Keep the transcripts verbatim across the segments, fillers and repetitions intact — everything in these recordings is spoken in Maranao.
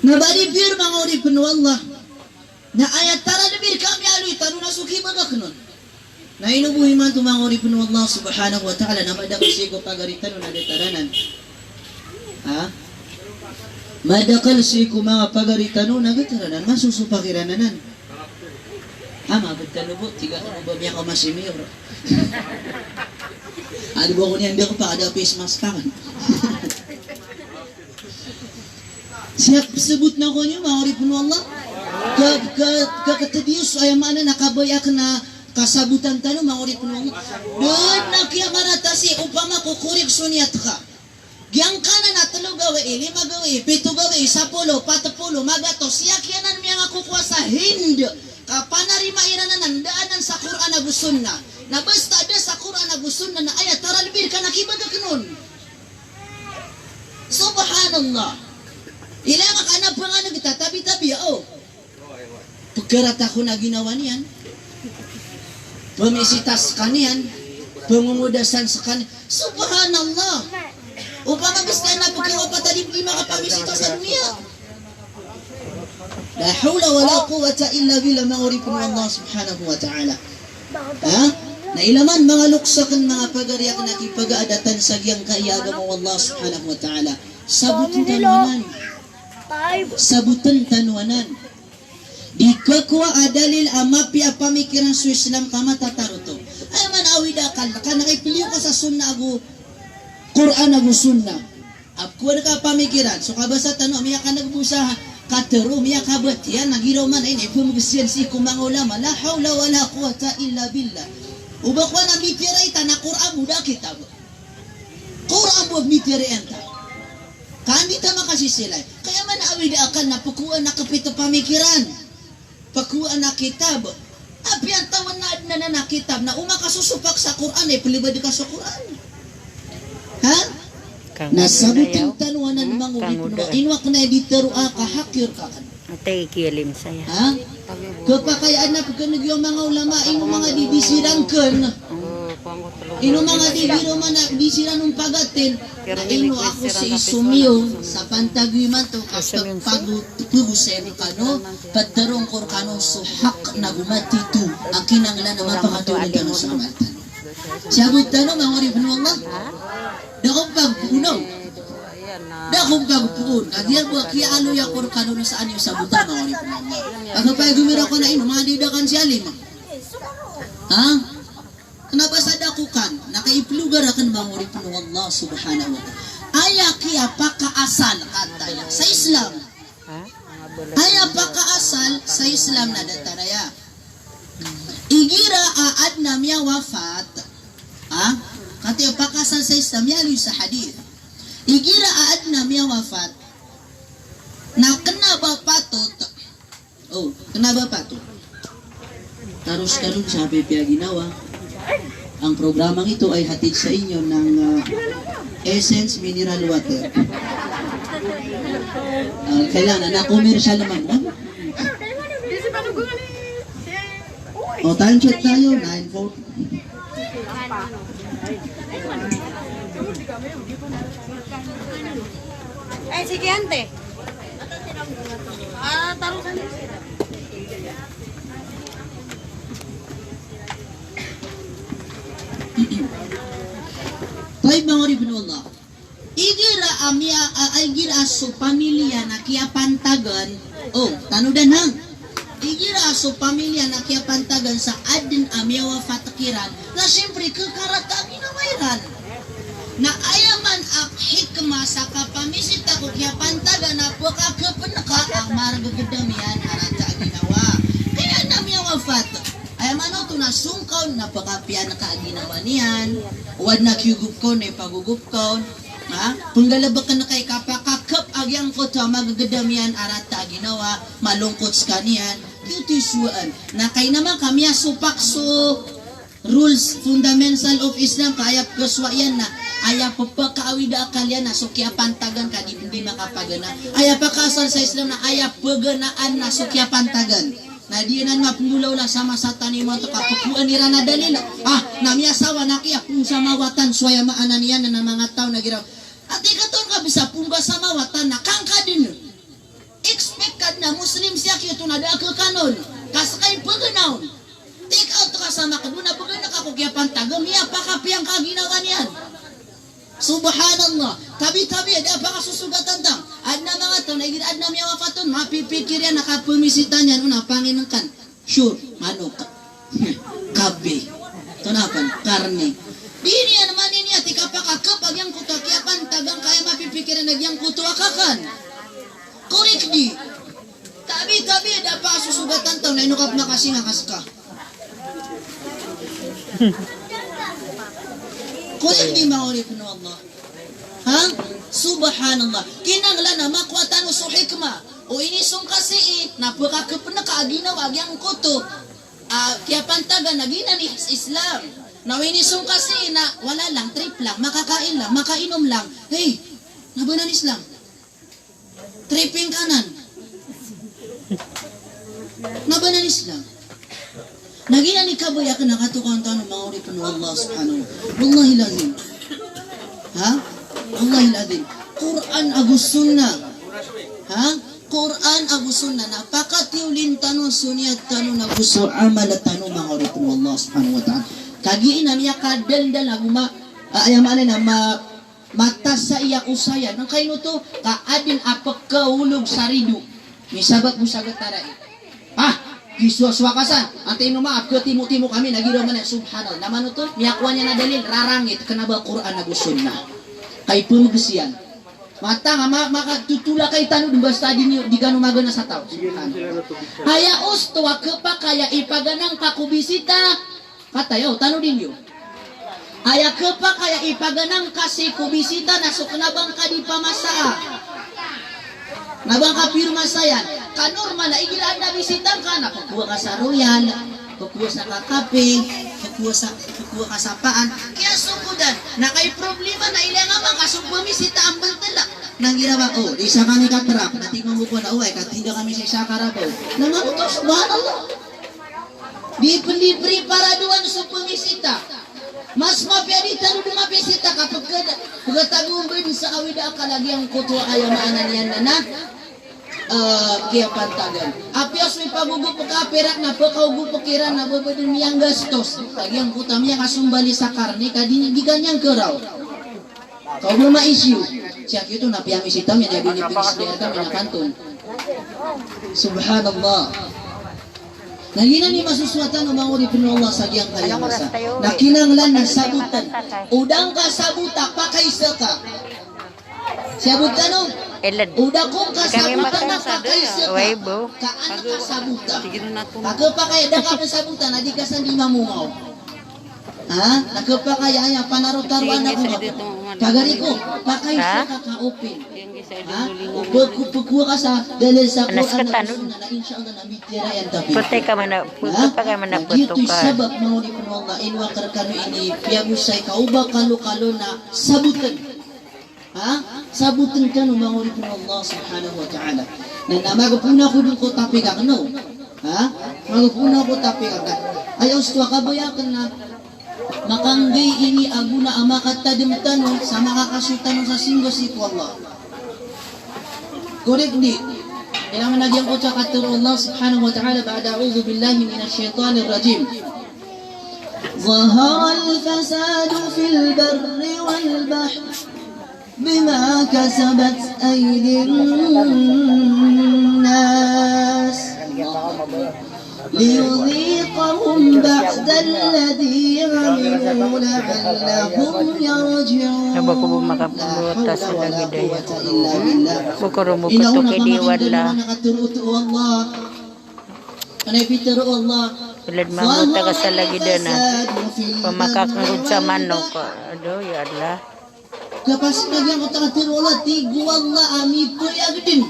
Na ba di pir, manga oripn o Allah, na aya taralbir ka a miyaaloy tano na so kibagakn on. Na ino bo imanto, manga oripn o Allah subhanahu wa ta'ala, na madakl sii ko pagari tano na da taranan. Ha? Madakl sii ko manga pagari tano na da taranan. Masosopak iran anan. Ama, btano bo, tig akn o ba miyakaoma si Mayor. Adi bo ako niyan di ako pakada face mask aken. Siya sabot na ko niyo, manga oripn o Allah. Ka, ka, ka, katadiyo so aya maana na kabaya aken a kasabotan tano, manga oripn o Allah. Da dn a kiyamarata sii, opama ko korik so niyat ka. Giyangkanan a tlo gawii, lima gawii, pito gawii, sapolo, pat polo, magatos, siya kiyanan miyangako ko asa Hind, ka panarima iran anan, da anan sa Qur'an ago Sunnah. Na basta da sa Qur'an ago Sunnah na aya taralbir ka na kibagakn on. Subhanallah. Ilay makaana pangana kita tabi-tabi, o. Pgarata ko na ginawa niyan. Pamisita skaniyan. Pangongodasan skaniyan. Subhanallah. Opama basta na pkawapatan di, di makapamisita sa doniya. La hawla wala quwwata illa billah, manga oripn o Allah subhanahu wa ta'ala. Ha? Na ilay man manga loks akn, manga pagari akn a kipagaadatan sa giyangkaya agama o Allah subhanahu wa ta'ala. Sabotn tano anan. Sabotn tano anan. Di kakowa a dalil a mapiya a pamikiran so Islam ka matatarot. Aya man a awid a akal, ka na kaipliyo ka sa Sunnah ago Qur'an ago Sunnah. A pkowa ka pamikiran, so kabasa tano, miyakaneg bo sa katharo, miyakabatiya, na giraw man a ini, pmgsiyan sii ko manga ulama, la hawla wala quwwata illa billah. O ba kowan a mipira itan a Qur'an bo da kitab. Qur'an bo a mipira iyan ta. Ka andi ta makasisilay. Kaya man a awid a akal na pkowa na kapit a pamikiran. Pkowa na kitab. Apiya tawan na adn anan a kitab na o makasosopak sa Qur'an, e, plbad ka so Qur'an. Ha? Na sabotn tano anan, manga oripn o Allah. Ino akn a di taro a kahakir ka kn. Ha? Kapakay anan a pkhaneg iyo manga ulama, ino manga di di siran kn. Ino manga di di ro man a di siran on pagatn. Na ino ako sii somiyong sa pantag imanto ka pag-, pag-, pagosay rkano. Ptharoon ko rkano so hak na go matito a kinanglan a mapakatiyoro tano so amal tano. Siyabot tano, manga oripn o Allah. Da ko pagpoon. Da ko pagpoon. Kagiya bo a kiyaaloy ako rkano na saan iyo sabotan, manga oripn o Allah. Pagapay gomira ko na ino, manga di da kan si alim. Ha? Kna ba sa da ko kan, na kaiplogar akn, manga oripn o Allah subhanahu wa ta'ala. Aya kiyapakaasal, kataya, sa Islam. Aya pakaasal sa Islam na datar aya. Igira a adn a miyawafat, ha? Kataya pakaasal sa Islam, miyaaloy sa hadith. Igira a adn a miyawafat, na kna ba patot, o, kna ba patot? Taros ka dun sa apipiya ginawa. Ang programang ito ay hatid sa inyo ng, ah, Essence Mineral Water. Ah, kailangan na commercial naman, no? O, time check tayo, nine forty. Ay, sige, ante. Ah, tarusan. Tayyib, manga oripn o Allah. Igira a miya, a, igira a so pamilya na kiyapantagan. O, tanodan ha. Igira a so pamilya na kiyapantagan sa adn a miyawafat kiran. Na siyempre, khakarata a ginawa iran. Na aya man a hikmah sa kapamisita ko kiyapantagan na pkhakhapn ka a margagdam iyan a rata a ginawa. Kaya na miyawafat. Aya man oto na song ka on na pkhapiya ngka a ginawa niyan. O adn a kiyogop ka on na ipagogop ka on. Ha? Pnggalbkn ka i kapakakhap a giyangkoto a magagdam iyan a rata a ginawa, malongkot skaniyan. Giyoto i sowaan. Na kaina man ka miyasopak so rules fundamental of Islam, ka aya pkhasowa iyan na aya pphakaawid a akal iyan na so kiyapantagan ka di, di makapagana. Aya pakaasal sa Islam na aya pganaan na so kiyapantagan. Na di anan mapenggolaola sa masa tano imanto ka pekowan iran a dalil. Ah, na miyasawa na kiya pong sa mawatan, so aya maana niyan na manga taw na giraw. Ati katon ka bisa pong ba sa mawatan na kangkaden. Expect ka den a Muslim siya kiyoto na da a kekanon. Ka sekay pegenaon. Take out ka sa makedon a pegenek ako kiya pantag a miyapakapiya ngka a ginawa niyan. Subhanallah. Tabi-tabi, da a pakasosogatan tang. Aden a manga taw na igira aden a miyawafat on, mapipikir iyan a kapemisitaan iyan on a panginengkan. Sure, manok. Kabi. Tonapan, karni. Di niyan manini a tig a pakakep a giyangkoto a kiyapantagan ka aya mapipikir iyan a giyangkoto a kakan. Correct di. Tabi-tabi, da a pakasosogatan tang na ino ka pemakasinga ka seka. Correct di, manga oripen o Allah. Ha? Subhanallah. Kinanglan a makowa tano so hikmah. O inisong ka sii, na pekakep nek a ginawa a giyangkoto a kiyapantagan a giyanan i Islam. Na o inisong ka sii na wala lang, trip lang, makakain lang, makainom lang. Hey, na ba nan Islam? Tripping ka nan. Na ba nan Islam? Na giyanan i kabaya aken a katokawan tano, manga oripen o Allah subhanahu wa ta'ala. Wallahil azim. Ha? Wallahil azim. Quran ago sunnah. Ha? Quran ago sunnah. Na pakatiyolen tano so niyat tano na go so amal tano, manga oripen o Allah subhanahu wa ta'ala. Kagiya ina miyakadaldal ago ma, a, aya maana na ma, matas sa iya osayan. Angkaino oto? Ka aden a pekaolog sa rido. Misabap bo sa getarai. Ah, gisowasowa ka san. Antai ino ma a peketimotimo kami na giraw man iyan, subhanallah. Na mano oto? Miyakowa niyan a dalil, rarangit, kena ba Quran ago sunnah. Ka ipemeges iyan. Matang a ma, makatotolakay tano den basta di niyo, di kano magana sa taw. Subhanallah. Aya osto a kepakay a ipagana ngka ko bisita. Kataya o tano di niyo. Aya kepakay a ipagana ngka sii ko bisita na so kena ba ngka di pamasaa. Na ba ngka piromasayan. Ka normal a igira aden a bisita ngka na pekowa ka sa royal, pekowa sa kakape, pekowa sa, pekowa ka sa paan. Kiyasogodan. Na kay problema na ilaya ngka man ka so pemisita a mbeltelak. Na ngira ba, o, di isa kami katrap. Na tig mambo ko na, o, ay, katinda kami sa isa a karabaw. Na mano oto, subhanallah. Di pen di preparadoan so pemisita. Mas mapiya di tano den mapisita ka peked, peketagoon ben sa awid a akal a giyangkoto a aya maana niyan na, na, eh, kiyapantagan. Apiya so ipagogop ka a perak na pekaogop kiran na bebeden miyanggastos. Ka giyangkoto a miyakasombali sa karni ka di, di ka niyan keraw. Kaw bo ma-issue. Siya kito na piyamisita mi na binibig sa diyata mi na kanton. Subhanallah. Na giyanan i masosowa tano, manga oripen o Allah, sa giyangkaya masa. Na kinanglan na saboten. O da ngka sabota, pakaisa ka. Sabot tano. O da ko ngka sabota na pakaisa ka. Ka an ka sabota. Ka kepakay a da ka pen sabota na di ka san di mamongaw. Ha? Na kepakay a aya panarotaro anak ko. Pagari ko, pakaisa ka ka open. Ha? O peko-, pekowa ka sa dalil sa Quran ago sunnah na insha Allah na mitira iyan tapi. Putay ka mana, putay ka mana. Na giyoto i sabap, manga oripen o Allah, ino a kerekano ini piyagosay ka o ba kalokalo na saboten. Ha? Saboten kano, manga oripen o Allah subhanahu wa ta'ala. Na, na magepoon ako den ko topic aken, no? Ha? Magepoon ako ko topic aken. Aya osto a kabaya aken na makanggi ini a gona a makatadem tano sa makakasoy tano sa singgo sii ko Allah. Correct di? Ilangan lagi angkoto a katharo o Allah subhanahu wa ta'ala ba'da a'udhu billahi minash shaytanir rajim. ظهر الفساد في البر والبحر بما كسبت أيدي الناس ليذيقهم بعض الذي عملوا لعلهم يرجعون. Aba ko bo makaputas lagi daya. Bukoro mo patuki di wala. Ilad mambo ta ka sa lagi dana. Pamakaknggod sa manok. Aduh, ya Allah. Kapasad na giyangkoto a katharo o Allah, tig o Allah a mipayag den,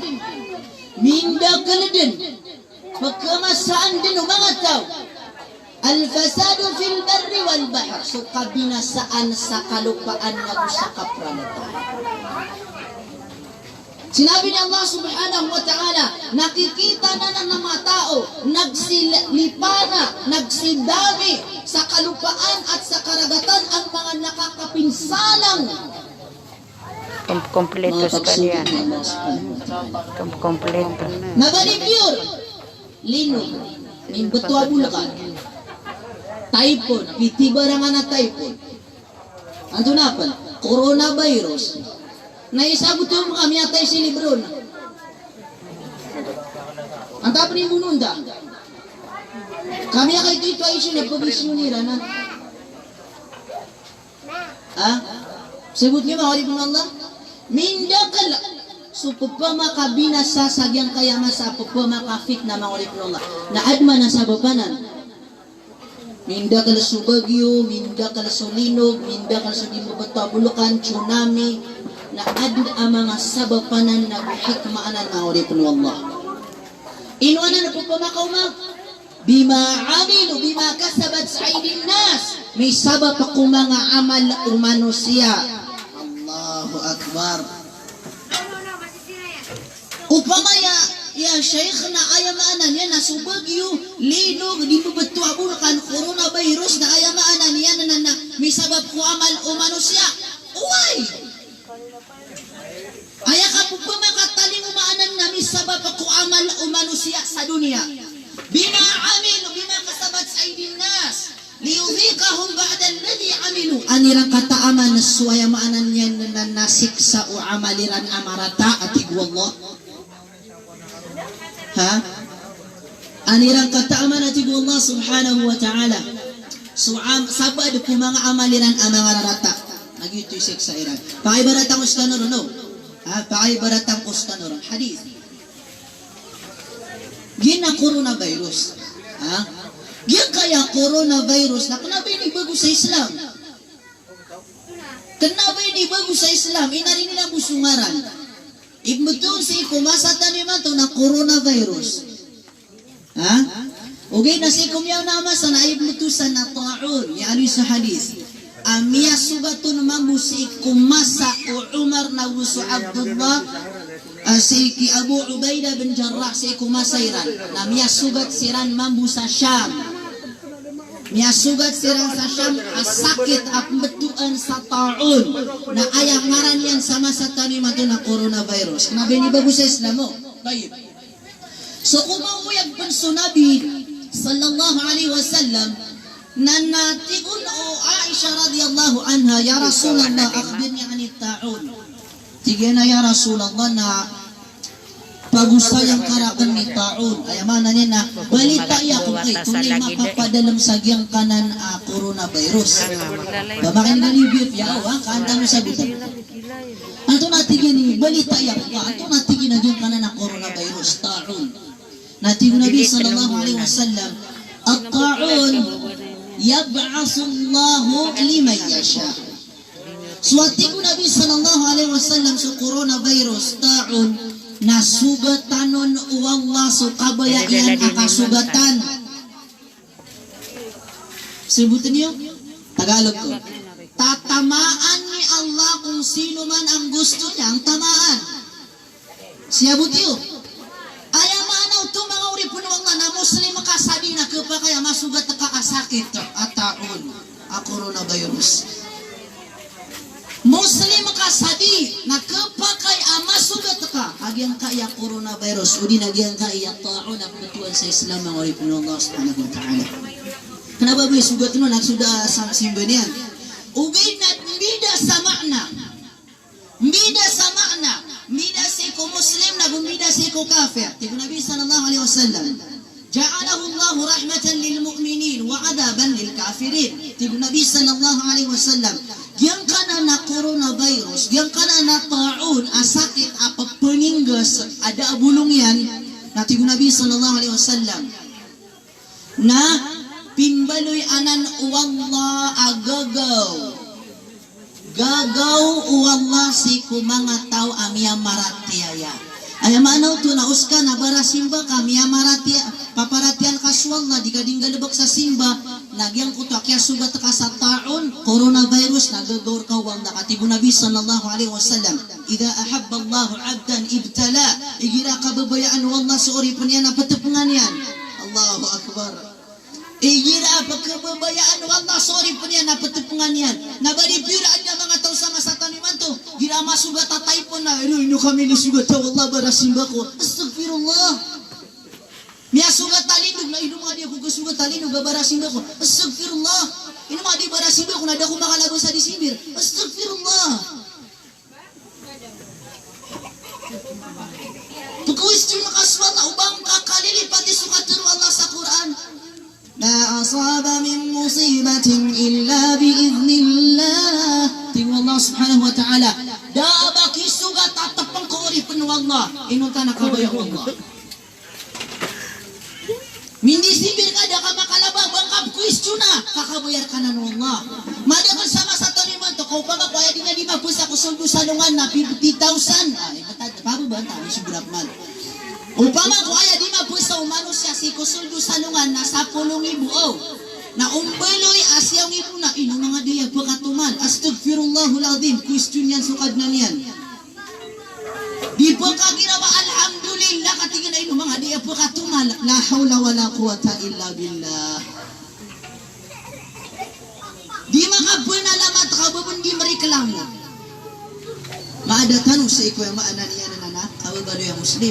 mindakel den, pekamasaan den o manga taw. Al-fasadu fil barri wal bahr, so kabinasaan sa kalopaan ago sa kapralataan. Sinabi ni Allah Subhanahu wa Ta'ala, na kikita na ng mga tao, nagsilipana, nagsidami sa kalupaan at sa karagatan ang mga nakakapinsalang. Kom-, kompleto sa kanya. Kom-, kompleto. Na ba ni pure? Linog. Mimbeto a bolakan. Typhoon. Piti barangan a typhoon. Antonaa pn? Coronavirus. Na isa bo to miyatay si Lebron. Antaa pn i mbonoon da? Kami a kaito-ito a issue na pag-issue iran na. Ha? Sabot niyo, manga oripn o Allah? Mindakl so pphmakabinasa sa giyangkaya masa, pphmakafitna, manga oripn o Allah. Na adn man a sabap anan. Mindakl so bagyo, mindakl so linog, mindakl so di mbebeto a bolakan, tsunami, na adn a manga sabap anan na go hikma anan, manga oripn o Allah. Ino anan a pphmakaoma? Bima amilu, bima kasabat aidin nas. Misabap ko manga amal o manosiya. Allahu Akbar. Opama aya, ya Sheikh, na aya maana niyan na so bagyo, linog, di mbebeto a bolakan, coronavirus, na aya maana niyan na, na misabap ko amal o manosiya. Oway! Aya ka pphmakatalingoma anan na misabap ko amal o manosiya sa doniya. Bima amilu, bima kasabat aidin nas. Liyudhiqahum ba'da alladhi amilu. An iran kataaman so aya maana niyan na, na siksa o amal iran a marata, a tig o Allah. Ha? An iran kataaman, a tig o Allah Subhanahu wa Ta'ala, so am-, sabaad ko manga amal iran a manga rarata. Na giyoto i siksa iran. Pakaibaratan ko skano ron, no? Ha? Pakaibaratan ko skano ron. Hadith. Giya coronavirus. Ha? Giyangkaya coronavirus na kna ba inibago sa Islam. Kna ba inibago sa Islam, inarinan iran bo so ngaran. Ipmbtowan sii ko masa tano imanto na coronavirus. Ha? Ogaid na sii ko miyaona a masa na ipmbtowan sa na ta'un, miyaaloy sa hadith. A miyasogat on mambo sii ko masa o Umar nago so Abdullah, a sii ki Abu Ubaidah bin Jarrah sii ko masa iran. Na miyasogat siran mambo sa Sham. Miyasogat siran sa Sham a sakit a pmbtowan sa ta'un. Na aya ngaran iyan sa masa tano imanto na coronavirus. Kna ba inibago sa Islam, o. Tayyib. So komaoyag pn so Nabi sallallahu alaihi wasallam na, na tig on o Aisha radhiyallahu anha, "Ya Rasulullah, akhbirni anit ta'un." Tig iyan a, "Ya Rasulullah, na pagosaya ngka rakn i ta'un." Aya maana niyan na balitaya ko, ay, tonaa i mapapadalm sa giyangkanan a coronavirus. Ba makinig a live ya, o, ha, kaantaa on sagotan. Antonaa, tig iyan, i balitaya ko, antonaa, tig iyan, a giyangkanan a coronavirus, ta'un? Na tig o Nabi sallallahu alaihi wasallam, "At-ta'un yab'athullahu liman yasha." So a tig o Nabi sallallahu alaihi wasallam, so coronavirus, ta'un, na sogatan on o Allah so kabaya iyan a kasogatan. Sabotn iyo, Tagalog ko. Tatamaan ni Allah kung sino man ang gusto niyang tamaan. Siyabot iyo. Aya maana oto, manga oripn o Allah, na Muslim ka sa di na khapakay a masogat ka a sakit a ta'un, a coronavirus. Muslim ka sa di na khapakay a masogat ka a giyangkaya coronavirus, odi na giyangkaya ta'un a pmbtowan sa Islam, manga oripn o Allah subhanahu wa ta'ala. Kna ba bo i sogat on na so da a samsimba niyan. Ogaid na mbida sa maana. Mbida sa maana, mbida sii ko Muslim nago mbida sii ko kafir. Tig o Nabi sallallahu alaihi wasallam, "Ja'alahu Allahu rahmatan lil mu'minin wa adhaban lil kafirin." Tig o Nabi sallallahu alaihi wasallam, giyangkanan a coronavirus, giyangkanan a ta'un a sakit a pphaninggas a da a bolong iyan, na tig o Nabi sallallahu alaihi wasallam, na pimbaloy anan o Allah a gagaw. Gagaw o Allah sii ko manga taw a miyamaratiyaya. Aya maana oto na oska na barasimba ka, miyamaratiyaya, paparatiyayaan ka so Allah, di ka di nggalbk sa simba, na giyangkoto a kiyasogat ka sa ta'un, coronavirus, na gagaw rka o Allah, ka tig o Nabi sallallahu alaihi wasallam. Idha ahabba Allahu abdan ibtalah. Igira kababayaan o Allah so oripn iyan na ptpngan iyan. Allahu Akbar. Igira pkhababayaan o Allah so oripn iyan na ptpngan iyan. Na ba di piyor a adn a manga taw sa masa tano imanto, igira masogat a taipon na, "Ino, ino kami nisogat o Allah, barasimba ko." Astaghfirullah. Miyasogat a lindog na, "Ino manga di ako kasogat a lindog a barasimba ko." Astaghfirullah. "Ino manga di barasimba ko na da ako makalabas a December." Astaghfirullah. Pkwistiyon ka so Allah o ba ngka kalilipati so katharo o Allah sa Qur'an. Ma asaba min musibatin illa bi idhnillah. Tig o Allah subhanahu wa ta'ala, da a ba kisogat a tpng ko oripn o Allah inonta na kabaya o Allah. Mindisibir ka, da ka makalaba, ba ngka pkwistiyon a, kakabayar ka nan o Allah. Madakl sa masa tano imanto, ka opama ko aya di niyan di mapasa ko soldo sa alongan na fifty thousand. Ah, ibatat, pababa ta, misobra pman. Opama ko aya di mapasa o manosiya sii ko soldo sa alongan na sapolo ngibo, o. Na ombaloy a siyaw ngibo na, ino manga di aya pkhatomal. Astaghfirullahal azim, kwistiyon iyan so Kadnan iyan. Di pkhagira ba alhamdulillah, ka tig iyan a ino manga di aya pkhatomal. La hawla wala quwwata illa billah. Di makapnalamat ka ba bn di mreklamo. Maada tano sii ko aya maana niyan na, na kababaloy a Muslim,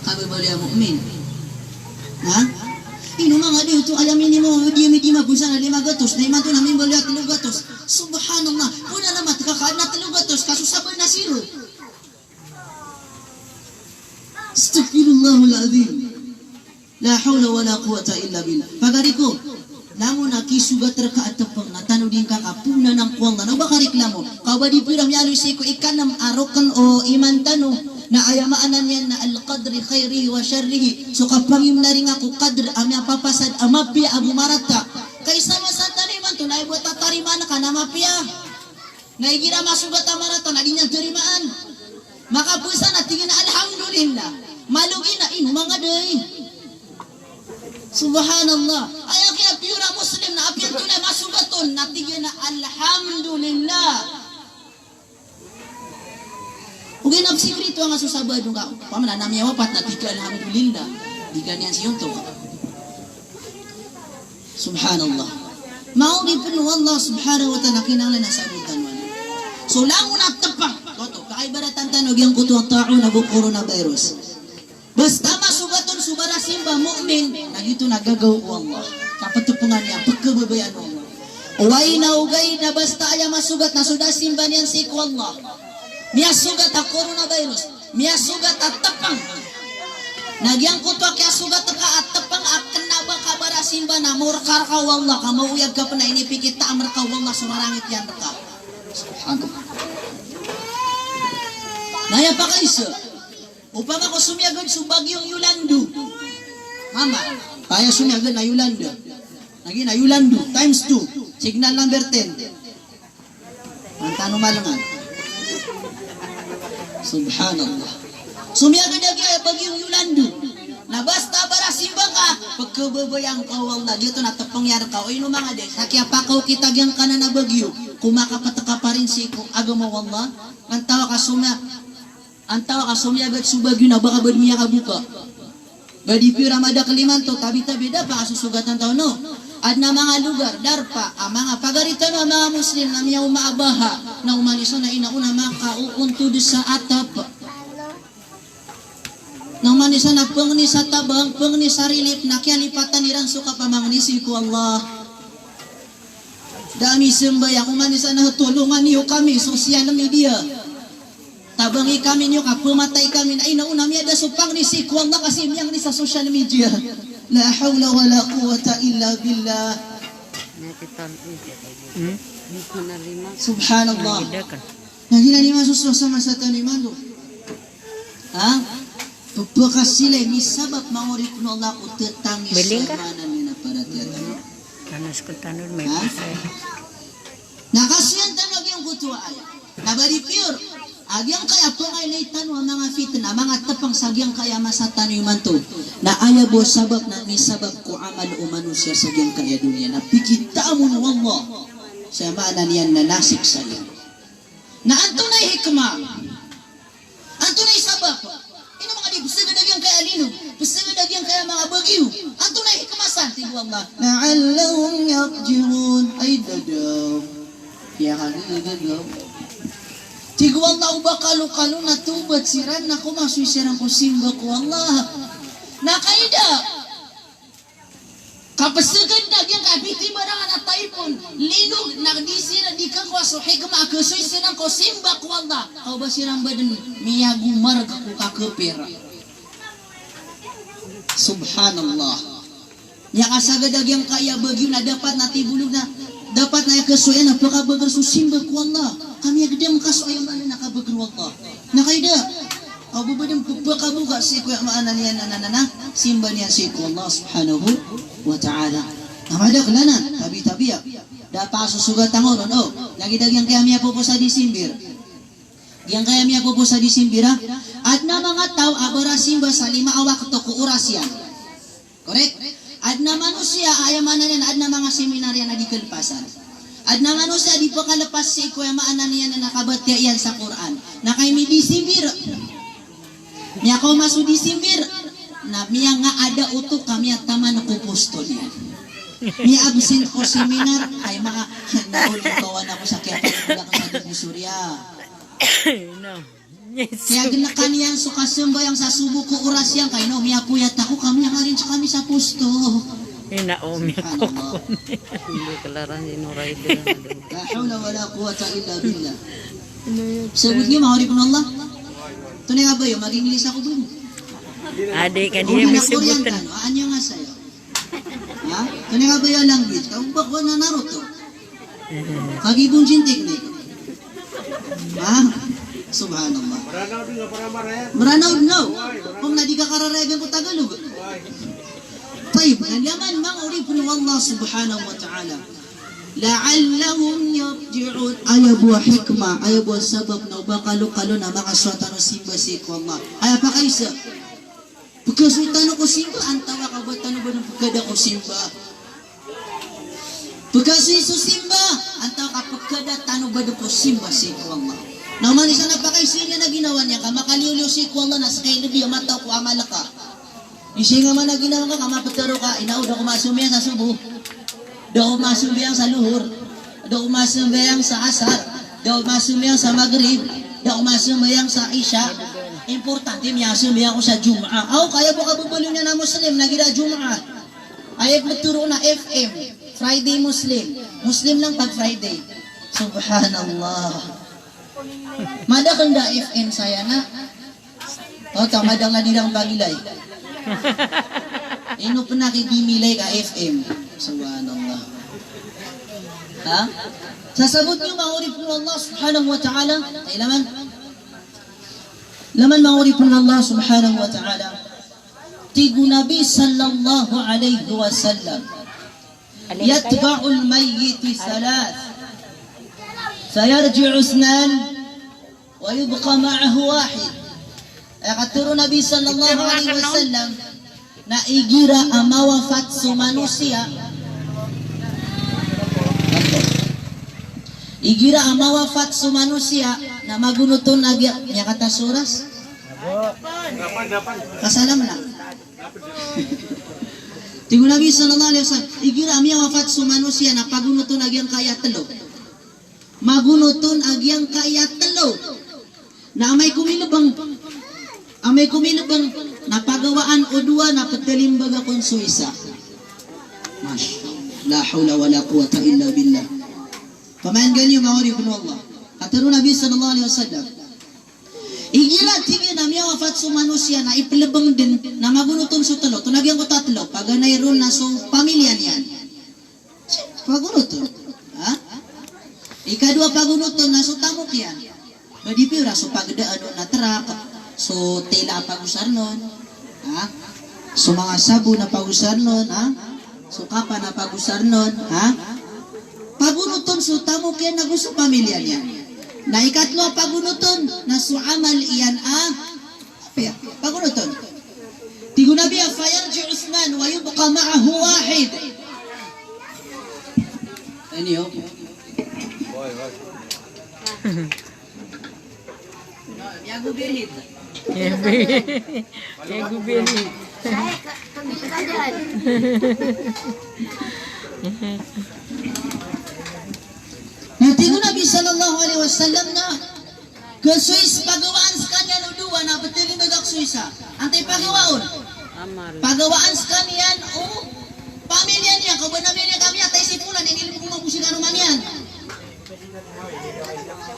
kababaloy a mu'min. Ha? Ino manga di oto, aya minimum, di, di mapasa na lima gatos, na imanto na mimbaloy a tlo gatos. Subhanallah. Pnalamat ka ka adn a tlo gatos, ka so sabaad na zero. Astaghfirullahal azim. La hawla wala quwwata illa billah. Pagari ko, langon a kisogat rka a tpng na tanodi ngka ka poonan ko Allah na o ba ka reklamo. Ka o ba di piyor a miyaaloy sii ko ikanm a rokn o iman tano, na aya maana niyan na al-qadri khairihi wa sharrihi. So kapangimnaringa ko qadr a miyapapasad a mapiya ago marata. Ka isa masa tano imanto na aya bo a tatarimaan ka na mapiya. Na igira masogat a marata na di niyan tarimaan. Makapasa na tig iyan a alhamdulillah. Malogi na ino manga di. Subhanallah. Aya kiyapiyor a Muslim na apiya antonaa i masogat on na tig iyan a alhamdulillah. Ogaid na psikritong a so sabaad on ka, opama na miyawapat na tig ka alhamdulillah. Di ka niyan siyonto. Subhanallah. Manga oripn o Allah subhanahu wa ta'ala, kinanglan a sabotan tano. So langon a tpng, oto, kaibaratan tano giyangkoto a ta'un ago coronavirus. Basta masogat on so barasimba mu'min, na giyoto na gagaw o Allah. Kaptpngan iyan, pkhababayaan o Allah. Oway na ogaid na basta aya masogat na so da simba niyan sii ko Allah. Miyasogat a coronavirus. Miyasogat a tpng. Na giyangkoto a kiyasogat ka a tpng a kna ba ka barasimba na morka rka o Allah, ka maoyag ka pn a inipikitaam rka o Allah so marangit iyan rka. Subhanallah. Na aya pakaisa, opama ko somiyagad so bagyong Yolando. Mama, aya somiyagad na Yolando. Lagid na Yolando times two, signal number ten. An tano malengan. Subhanallah. Somiyagad a giya bagyong Yolando. Na basta barasimba ka, pkhababayaan ka o Allah. Giyoto na tpng iyan rka. O ino manga di, sa kiyapakaokit a giyangkanan a bagyo, ko makaptaka pa rin sii ko agama o Allah. Antawaa ka somiya Antawaa ka somiyagad so bagyo na ba ka bad miyakaboka. Ba di piyor a madakl imanto, tabi-tabi da pa a sosogatan tano. Adn a manga logar, darpa, a manga pagari tano a manga Muslim na miyaoma a baha, na oman i san na ino na makaoontod sa atap. Na oman i san na pangni sa tabang, pangni sa relief, na kiyalipatan iran so kapamangni sii ko Allah. Da a misambayang, oman i san na tolongan iyo kami, social media. Tabangi kami niyo ka pmatay kami na ino na miyada so pangni sii ko Allah ka sii miyangni sa social media. La hawla wala quwwata illa billah. Hmm? Subhanallah. Na giyanan i masoso sa masa tano imanto. Ha? Pphakasilay, misabap manga oripn o Allah ko tatangis sa maana niyan a paratiyaya. Tanos ko tanod may pasay. Na kasoyan tano a giyangkoto a aya. Na ba di piyor a giyangkaya pngaylay tano a manga fitna, a manga tpng sa giyangkaya masa tano imanto. Na aya bo a sabap na misabap ko amal o manosiya sa giyangkaya doniya na pikitaan o Allah sa maana niyan na nasiksa iyan. Na antonaa Hikmah. Antonaa i sabap? Ino manga di psagad a giyangkaya a linog, psagad a giyangkaya a manga bagyo. Antonaa i hikmah san? Tig o Allah, "La'allahum yarji'un." Ay, da daw. Tig o Allah, o ba kalokalo na tawbat siran na komasoy siran ko simba ko Allah. Na kaida. Kapsagad na giyangkaya a pitibarangan a taipon, linog, na di siran di kakowa so hikmah a kasoy siran ko simba ko Allah. Ka o ba siran ba dn miyagomarg ko kakapir. Subhanallah. Miyakasagad a giyangkaya a bagyo na dapat na tibolog na, dapat na aya kasoy iyan na pkabagr so simba ko Allah. Ka miyagdam ka so aya maana na kabagr o Allah. Na kaida, o ba ba dn pphakaboga sii ko aya maana niyan na, na, na, na, simba niyan sii ko Allah subhanahu wa ta'ala. Na madakl anan, tabi-tabi a. Da a pakasosogat angkoto, o, lagid a giyangkaya miyapoposa December. Giyangkaya miyapoposa December, a. Adn a manga taw a barasimba sa lima a wakto ko oras iyan. Correct? Adn a manosiya a aya maana niyan, adn a manga seminar iyan a di kalpasan. Adn a manosiya a di pkalpas sii ko aya maana niyan na kabatiya iyan sa Qur'an. Na kay mi-December. Miyakaoma so December. Na miyangaada oto ka miyataman ko posto niyan. Miya-absent ko seminar, kay manga, na uli kawan ako sa kiyapagmula ko sa Divisoria. Ino? Yes. Kaya gnakan iyan so kasambayang sa sobo ko oras iyan, kay ino, miyapoyat ako, ka miyangarin sa kami sa posto. Ina, o, miyakokon. Subhanallah. Hindi kalaran, ino, rider. La hawla wala quwwata illa billah. Sabot niyo, manga oripn o Allah. Tonay nga ba iyo, mag-English ako dun. Adi ka, di niyo misibutan. Ano nga sa'yo? Ha? Kani ka ba iyo language? Ka o ba ko na Naruto? Kagi Bunjin technique. Ha? Subhanallah. Maranaw, no? Kung na di ka kararayagan ko Tagalog. Tayyib, na laman manga oripn o Allah subhanahu wa ta'ala. La'allahum yarji'un. Aya bo a hikmah, aya bo a sabap na o ba kalokalo na makasowa tano simba sii ko Allah. Aya pakaisa. Pkasoy tano ko simba, antawaa ka ba tano ba dn pkada ko simba. Pkasoy so simba, antawaa ka pkada tano ba dn ko simba sii ko Allah. Na oman i isa na pakaisa iyan a ginawa niyan, ka makaliyoliyo sii ko Allah na ska i lbi a mata o ko amal ka. Isa nga man a ginawa ngka, ka maptharo ka, ina o, da ko masambayang sa sobo. Da ko masambayang sa lohor, da ko masambayang sa asar, da ko masambayang sa magrib, da ko masambayang sa isha. Importante miyasambayang ako sa Jumaah. Aw, kaya bo kababaloy niyan a Muslim na igira Jumaah. Aya ptharoon na F M, Friday Muslim. Muslim lang pag Friday. Subhanallah. Madakl da F M saya na. O, tamadang na di ran pagilay. Ino pn a kidimilay ka F M. Subhanallah. Ha? Sasabot niyo manga oripn o Allah subhanahu wa ta'ala. Ay, laman. Laman manga oripn o Allah subhanahu wa ta'ala. Tig o Nabi sallallahu alayhi wasallam. Yutba'ul mayyit thalath. Fayarji'u ithnan. Wa yubqa ma'ahu wahid. Aya katharo o Nabi sallallahu alayhi wasallam na igira a mawafat so manosiya, igira a mawafat so manosiya na magonot on a giya, miyakata so oras? Kasalam na. Tig o Nabi sallallahu alayhi wasallam, igira a miyawafat so manosiya na pagonot on a giyangkaya tlo. Magonot on a giyangkaya tlo. Na amay ko milbng, amay ko milbng, na pagawaan o dowa na pthalimbag akn so isa. Masha Allah. La hawla wala quwwata illa billah. Pamayan gani o manga oripn o Allah. Katharo o Nabi sallallahu alayhi wasallam. Igira tig iyan a miyawafat so manosiya na iplbng dn na magonot on so tlo. Tonaa giyangkoto a tlo? Paganay ron na so pamilya niyan. Pagonot on. Ha? Ikadowa pagonot on na so tamok iyan. Ba di piyo ra so pagdaan on na trak, so tela a pagosarn on. Ha? So manga sabon a pagosarn on, ha? So kapan a pagosarn on, ha? Pagonot on so tamok iyan ago so pamilya niyan. Na ikatlo a pagonot on na so amal iyan a Apiya, pagonot on. Tig o Nabi a, "Fayarji'u ithnan wa yubqa ma'ahu wahid." Ino? Miyago birit. Miyago birit. Na tig o Nabi sallallahu alaihi wasallam na, kasoy sa pagawaan skaniyan o dowa na ptalimbag ako so isa. Antai pagawaan? Pagawaan skaniyan o pamilya niyan. Ka ba na miyalay ka miyatay si Polan, inilbong mambo si karoma niyan.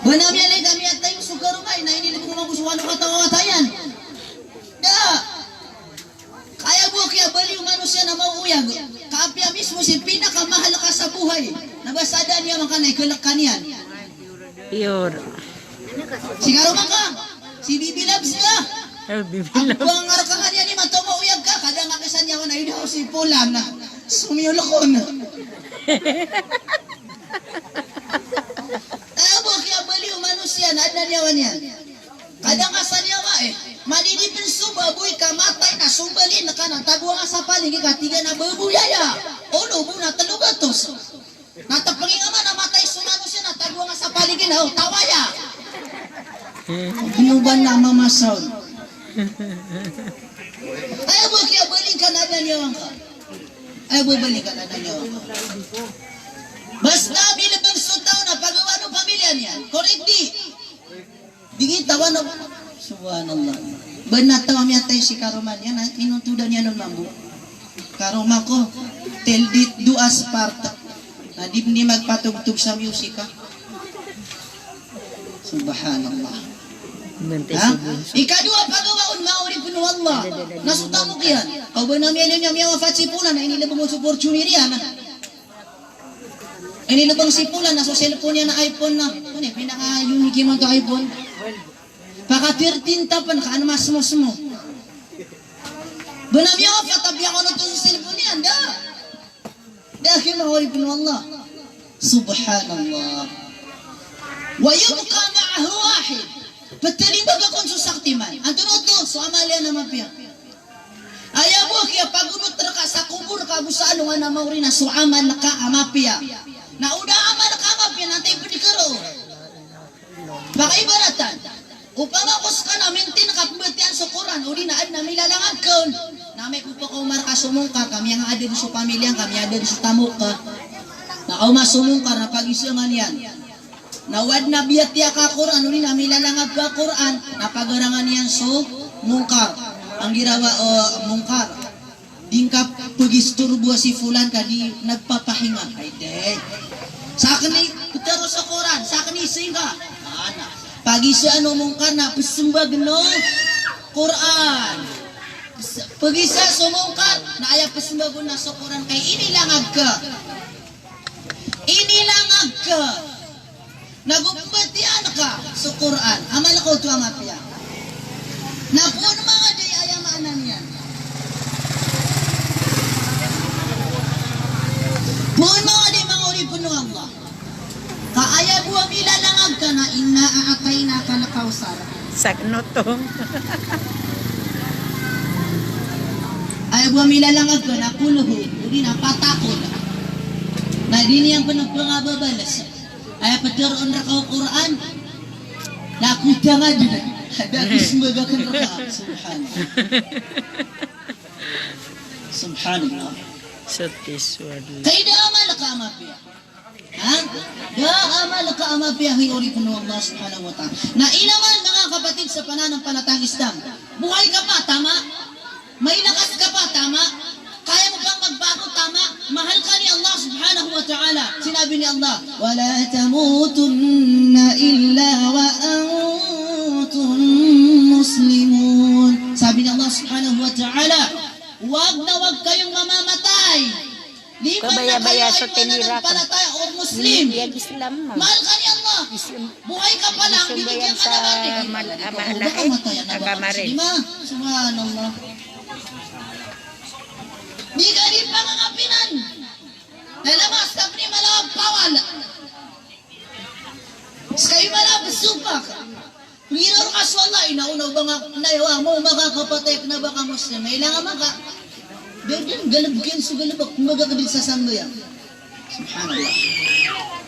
Ba na miyalay ka miyatay so karoma iyan, inilbong mambo so walo kataw a wata iyan. Da. Ka aya bo a kiyabaloy o manosiya na maoyag, ka apiya mismo si pinakamahal ka sa buhay na ba sa da niyan man ka na ikalk ka niyan. Iyo. Si karoma ka, si Bibi Loves ka. Oh, Bibi Loves. Ago a ngarka ka niyan i mataw maoyag ka, ka da nga kisan iyan na ino si Polan na somiyolok on. Aya bo a kiyabaloy o manosiya na adn a niyawa niyan. Ka da nga sa niyawa, eh. Madidi pn so baboy ka matay na sombalin ka na tagoa nga sa paligi ka tig iyan a baboy aya. Ono bo na tlo gatos. Na tpngi nga man a matay so manosiya na tagoa nga sa paligi na, o, taw aya. Binoban na mamasaw. Aya bo a kiyabaloy ka na adn a niyawa ngka. Aya bo a baloy ka na adn a niyawa ngka. Basta bilbng so taw na pagawaan o pamilya niyan. Correct di? Di kita wano. Subhanallah. Ba na taw a miyatay si karoma niyan, na inontodan iyan on mambo. Karoma ko, tildit dowa spart. Na di bni magpatogtog sa music, ha? Subhanallah. Ha? Ikadowa pagawaan, manga oripn o Allah, na so tamok iyan. Aw ba na miyalay niyan miyawafat si Polan, na inilbng on so Fortuner iyan, ha? Inilbng si Polan na so cellphone iyan na iPhone na. Ano, pinaka-unique imanto a iPhone. Paka thirteen ta pn ka an masmosmo. Ba na miyawafat a piyakonoto so cellphone iyan, da. Da, kay manga oripn o Allah. Subhanallah. Wa yubqa ma'ahu wahid. Ptalimbag akn so saktiman. Antonaa oto? So amal iyan a mapiya. Aya bo a kiyapagonot rka sa kobor ka ago sa alongan a maori na so amal ka a mapiya. Na o da a amal ka a mapiya na antai pd ka roo? Pakaibaratan, opama ko ska na mintin ka pmbatiyan so Qur'an, odi na adn a milalangag ka on. Na amay ko pkaoma rka so mongkar, ka miyangaadn so pamilya ngka, miyaadn so tamok ka. Na kaoma so mongkar na pagiza man iyan. Na o adn a biyatiya ka Qur'an, odi na milalangag ka Qur'an, na pagarangan iyan so mongkar. Anggirawa o mongkar. Di ngka pagisturboa si Fulan ka di nagpapahinga. Ay, di. Sakn i ptero so Qur'an, sakn i singa. Ana. Pagizaan o mongkar na psmbagn o Qur'an. Pgiza so mongkar, na aya psmbag on na so Qur'an ka inilangag ka. Inilangag ka. Na go pmbatiyan ka so Qur'an. Amal ka oto a mapiya. Na poon manga di aya maana niyan. Poon manga di, manga oripn o Allah. Ka aya bo a milalangag ka na inna a'tainakal kawthar. Sakn oto. Aya bo a milalangag ka na qul hu, odi na patakod. Na di niyan pn pngababalas. Aya pteroon rka o Qur'an. Na kotangad. Da a psmbag akn rka. Subhanallah. Subhanallah. Sati suwad. Kay da amal ka a mapiya. Ha? Da amal ka a mapiya, hay oripn o Allah subhanahu wa ta'ala. Na inaman, manga kapatid sa pananampalatayang Islam, buhay ka pa, tama. May lakas ka pa, tama. Kaya mo pang magbago, tama. Mahal ka ni Allah subhanahu wa ta'ala. Sinabi ni Allah, "Wa la tamutunna illa wa antum muslimun." Sabi ni Allah subhanahu wa ta'ala, "Wag na wag kayong mamamatay." Liban na kayo ay mananampalataya or Muslim. Mahal ka ni Allah. Buhay ka pa lang, bibigyan ka na ba? Baka matay na ba? Subhanallah. Di ka di pangangapinan. Dahil ang master ni malaw pawal. Ska i mala bsupak. Pngiraw rka so Allah, inaona o ba nga, na iwa mo makakapatay kna ba ka Muslim. Mailangan maka. Dn, dn, galbkin so galbk, kumbaga ka dn sa sambayang. Subhanallah.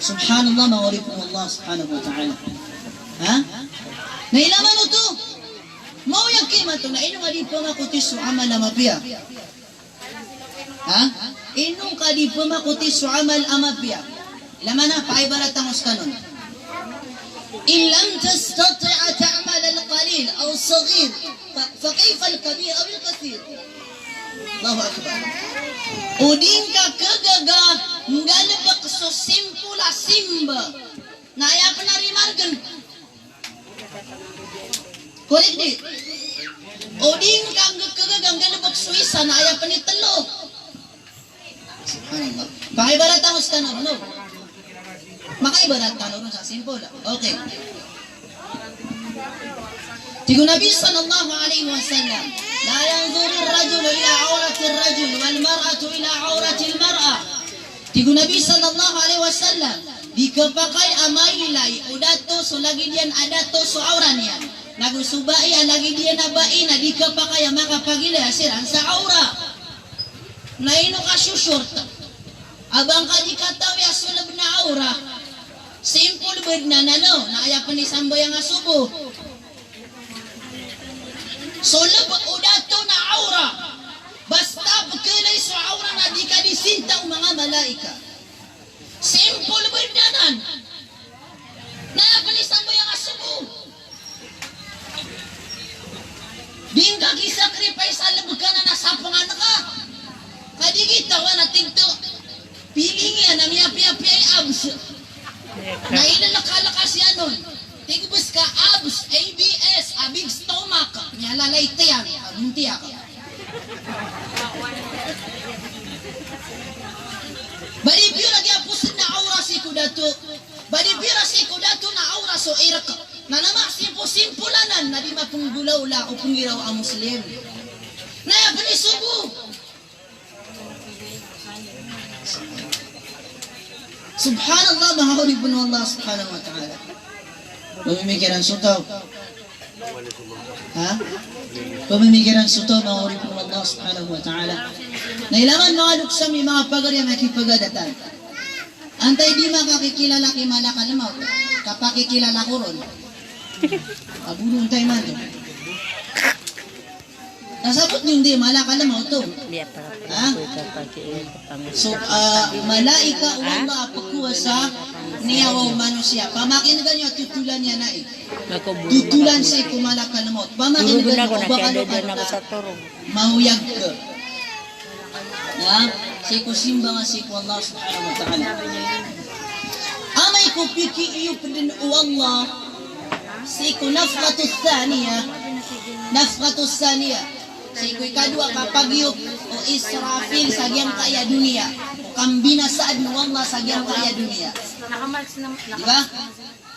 Subhanallah, manga oripn o Allah subhanahu wa ta'ala. Ha? Na ilay man oto, maoyag ka imanto na ino ka di pemakoti so amal a mapiya. Ha? Ino ka di pemakoti so amal a mapiya. Ilay man a, paibarat tano skano. In lam tastati' ta'mal al-qalil aw as-saghir, fa, fa kayfa al-kabir aw al-kathir? Allahu Akbar. O di ngka kagaga nggalebek so simpol a simba na aya pen a rimargen. Correct di? O di ngka kagaga nggalebek so isa na aya pen i telo. Subhanallah. Paibarat tano skano, no? Makaibarat tano ron sa simple. Okay. Tig o Nabi sallallahu alaihi wasallam, "La yanzuru ar-rajulu ila awrati ar-rajul wal mar'atu ila awrati al-mar'ah." Tig o Nabi sallallahu alaihi wasallam, di kepakay a mailay o dato so lagid iyan a dato so awra niyan, nago so bai a lagid iyan a bai na di kepakay a makapagilay siran sa awra. Na ino ka so short a ba ngka di katawi a so leb na awra? Simple bed na, na, no, na aya pen i sambayang a sobo. So leb o dato na awra. Basta pekhailay so awra na di ka di sinta o manga malaikat. Simple bed anan. Na aya pen i sambayang a sobo. Di ngka kisacrifice a leb ka na, na sapengan ka. Ka di kita wan a tig to. Piling iyan a miyapiyapiya i abs. Na ilelekalekas iyan on. Tig bes ka abs, A B S, a big stomach. Miyalalay tiyan, a bontiya ka. Ba di piyo na giya posed na awra sii ko dato. Ba di piyo na sii ko dato na awra so irek. Na nama simpo-simpo anan na di mapenggolawla o penggiraw a Muslim. Na aya pen i sobo. Subhanallah, manga oripen o Allah subhanahu wa ta'ala. Pemimikiran so taw. Ha? Pemimikiran so taw, manga oripen o Allah subhanahu wa ta'ala. Na ilay man, manga loks ami, manga pagari a makipagadatan. Antaa i di makakikilala ki malakal maut? Kapakikilala ko ron. Abulong taw imanto. Nasabot niyo di malakal maut oto? Ha? So, ah, malaika o Allah a pekowasa sa niyawa o manosiya. Pamakinega niyo a totolan iyan ai. Totolan sii ko malakal maut. Pamakinega niyo, o ba kano ka maoyag ka. Na sii ko simba nga sii ko Allah subhanahu wa ta'ala. Amay ko pikiiyopeden o Allah sii ko nafkhatu thaniya. Nafkhatu thaniya. Sii ko ikadowa a kapagiyop o Israfil sa giyangkaya doniya. O kambinasaan o Allah sa giyangkaya doniya. Di ba?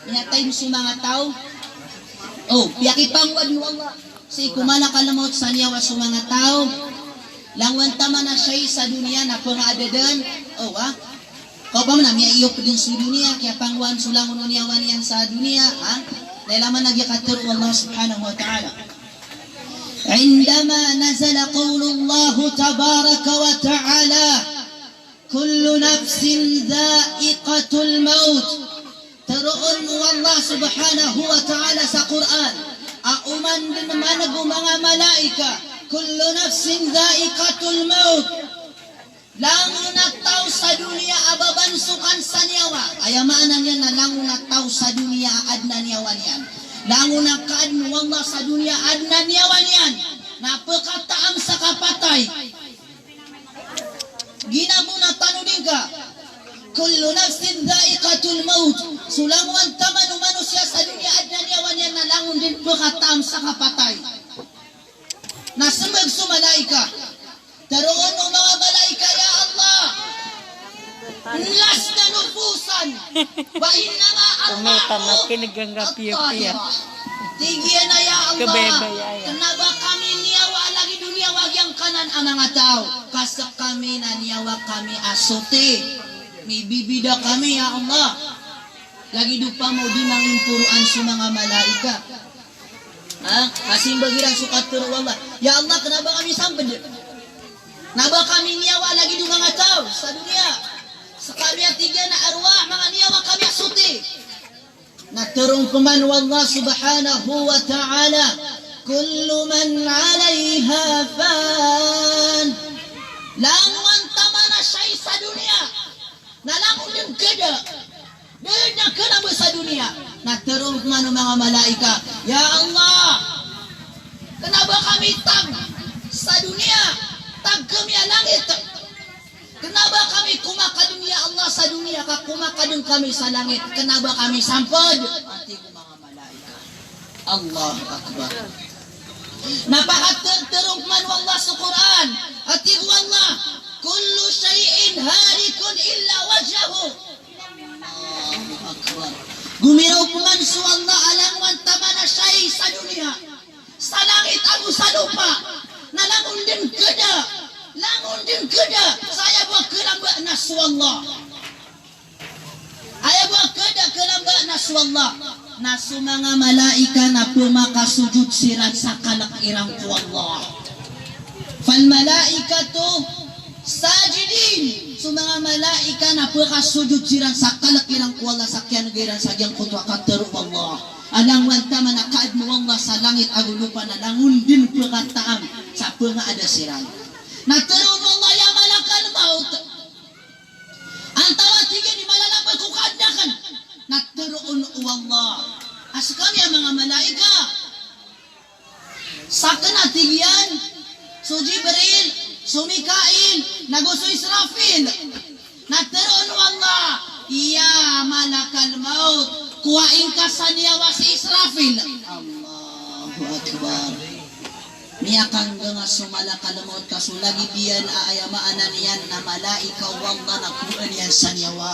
Miyatay so manga taw. O, piyakipangowad o Allah sii ko malakal maut sa niyawa so manga taw. Langowan taman a siyai sa doniya na pengaadadan. O, ha? Kaopama na miyaiyopeden so doniya, kiyapangowaan so langon o niyawa niyan sa doniya, ha? Na ilay man a giya katharo o Allah subhanahu wa ta'ala. Indama nazala qawlullah tabaraka wa ta'ala, "Kullu nafsin dha'iqatul maut." Teroon o Allah subhanahu wa ta'ala sa Qur'an a oman den maneg o manga malaika, "Kullu nafsin dha'iqatul maut." Langon a taw sa doniya a babansokan sa niyawa. Aya maana niyan na langon a taw sa doniya a aden a niyawa niyan. Langon a kaaden o Allah sa doniya a aden a niyawa niyan na pekataam sa kapatay. Giya bo na tanodi ngka. Kullu nafsin dha'iqatul maut. So langowan taman o manosiya sa doniya a aden a niyawa niyan na langon den pekataam sa kapatay. Na sembag so malaika. Teroon o manga malaika, "Ya Allah, lasta nufusan, wa innama arwahu at-tahira." Tig iyan a, "Ya Allah, kena ba kami niyawa a lagid o niyawa giyangkanan a manga taw. Ka sekami na niyawa kami a soti. Mibibida kami, ya Allah." Lagid o pamodi mangimporoan so manga malaika. Ha? Kasimbag iran so katharo o Allah. Ya Allah, kena ba kami samped? Kena ba kami niyawa lagid o manga taw sa doniya? Sekami, a tig iyan, a arwah, manga niyawa kami a soti. Na tharoon pman o Allah subhanahu wa ta'ala, "Kullu man 'alayha fan." Langon taman a siyai sa doniya, na langon dn khada. Da dn a kna ba sa doniya. Na tharoon pman o manga malaikat, "Ya Allah, kna ba kami tag sa doniya, tag kami a langit. Kna ba kami komakadn, ya Allah, sa doniya, ka komakadn kami sa langit. Kna ba kami sampd," a tig o manga malaikat. Allahu Akbar. Na pakatharoon pman o Allah so Qur'an, a tig o Allah, "Kullu shay'in halikun illa wajhahu." Allahu Akbar. Gomiraw pman so Allah a langon taman a siyai sa doniya, sa langit ago sa lopa, na langon dn khada, langon dn khada, sa aya bo a kalamba na so Allah. Aya bo a khada, kalamba na so Allah. Na so manga malaikat na pmakasojod siran sa kalk iran ko Allah. Fal malaikatu sajidin. So manga malaikat na pkasojod siran sa kalk iran ko Allah, sa kiyanega iran sa giyangkoto a katharo o Allah. A langon taman a kaadn o Allah sa langit ago lopa na langon dn pkataam sa pngaada siran. Na tharoon o Allah, "Ya malakal maut, antaa, tig iyan, i malalamba ko kaadn akn?" Na tharoon o Allah a skami a manga malaikat, sakn, a tig iyan, so Jibril, so Mikail, nago so Israfil. Na tharoon o Allah, "Ya malakal maut, kowaing ka sa niyawa si Israfil." Allahu Akbar. Miyakanggnga so malakal maut ka so lagid iyan a aya maana niyan na malaika o Allah na kowaan iyan sa niyawa.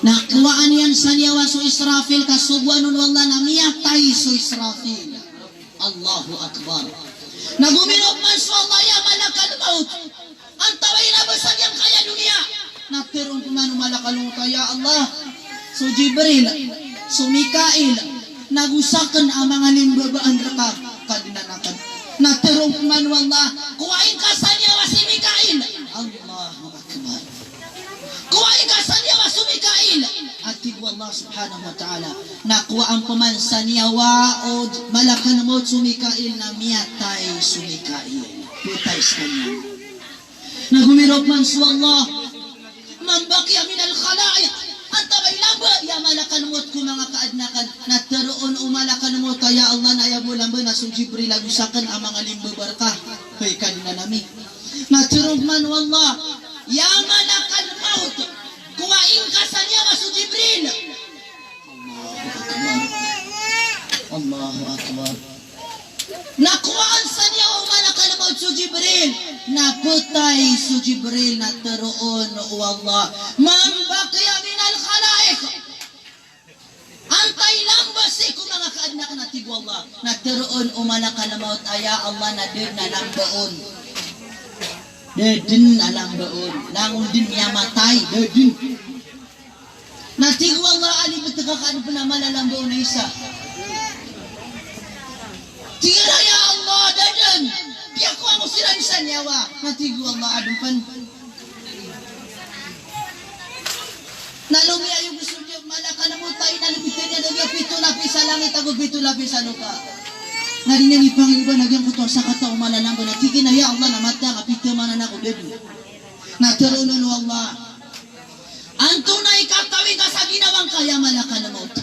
Na kowaan iyan sa niyawa so Israfil ka sogoan on o Allah na miyatay so Israfil. Allahu Akbar. Na gomiraw pman so Allah, "Ya malakal maut, antaa i lamba sa giyangkaya doniya?" Na tharoon pman o malakal maut a, "Ya Allah, so Jibril, so Mikail, nago sakn a manga limbabaan rka, Kadnan akn." Na tharoon pman o Allah, "Kowaing ka sa niyawa si Mikail." Allahu Akbar. "Kowaing ka sa niyawa so Mikail." A tig o Allah subhanahu wa ta'ala. Na kowaan pman sa niyawa o malakal maut so Mikail na miyatay so Mikail. Ptay skaniyan. Na gomiraw pman so Allah, "Man baqiya minal khalaiq? Antaa i lamba, ya malakal maut, ko manga kaadn akn?" Na tharoon o malakal maut a, "Ya Allah, na aya bo lamba na so Jibril ago sakn a manga limbaba rka, hay Kadnan ami." Na tharoon pman o Allah, "Ya malakal maut, kowaing ka sa niyawa so Jibril." Allahu Akbar. Allahu Akbar. Na kowaan sa niyawa o malakal maut so Jibril. Na ptay so Jibril, na tharoon o Allah, "Man baqiya minal khalaiq? Antaa i lamba sii ko manga kaadn akn?" a tig o Allah. Na tharoon o malakal maut a, "Ya Allah, na da dn a lamba on. Da dn a lamba on. Langon dn miyamatay, da dn." Na tig o Allah a libt ka kaadn pn a malalamba on a isa. Tig iyan a, "Ya Allah, da dn. Piyakowa ko siran sa niyawa." Na tig o Allah a adn pn. Na lomiyaayog so malakal maut a inalibit iyan a giya pito lapis a langit ago pito lapis a lopa. Na di niyan ipangilay na giyangkoto a sakataw a malalamba, na tig iyan a, "Ya Allah, na mataan ka a pito manan ako, da dn." Na tharoon o Allah, "Antonaa i katawi ngka sa ginawa ngka, ya malakal maut?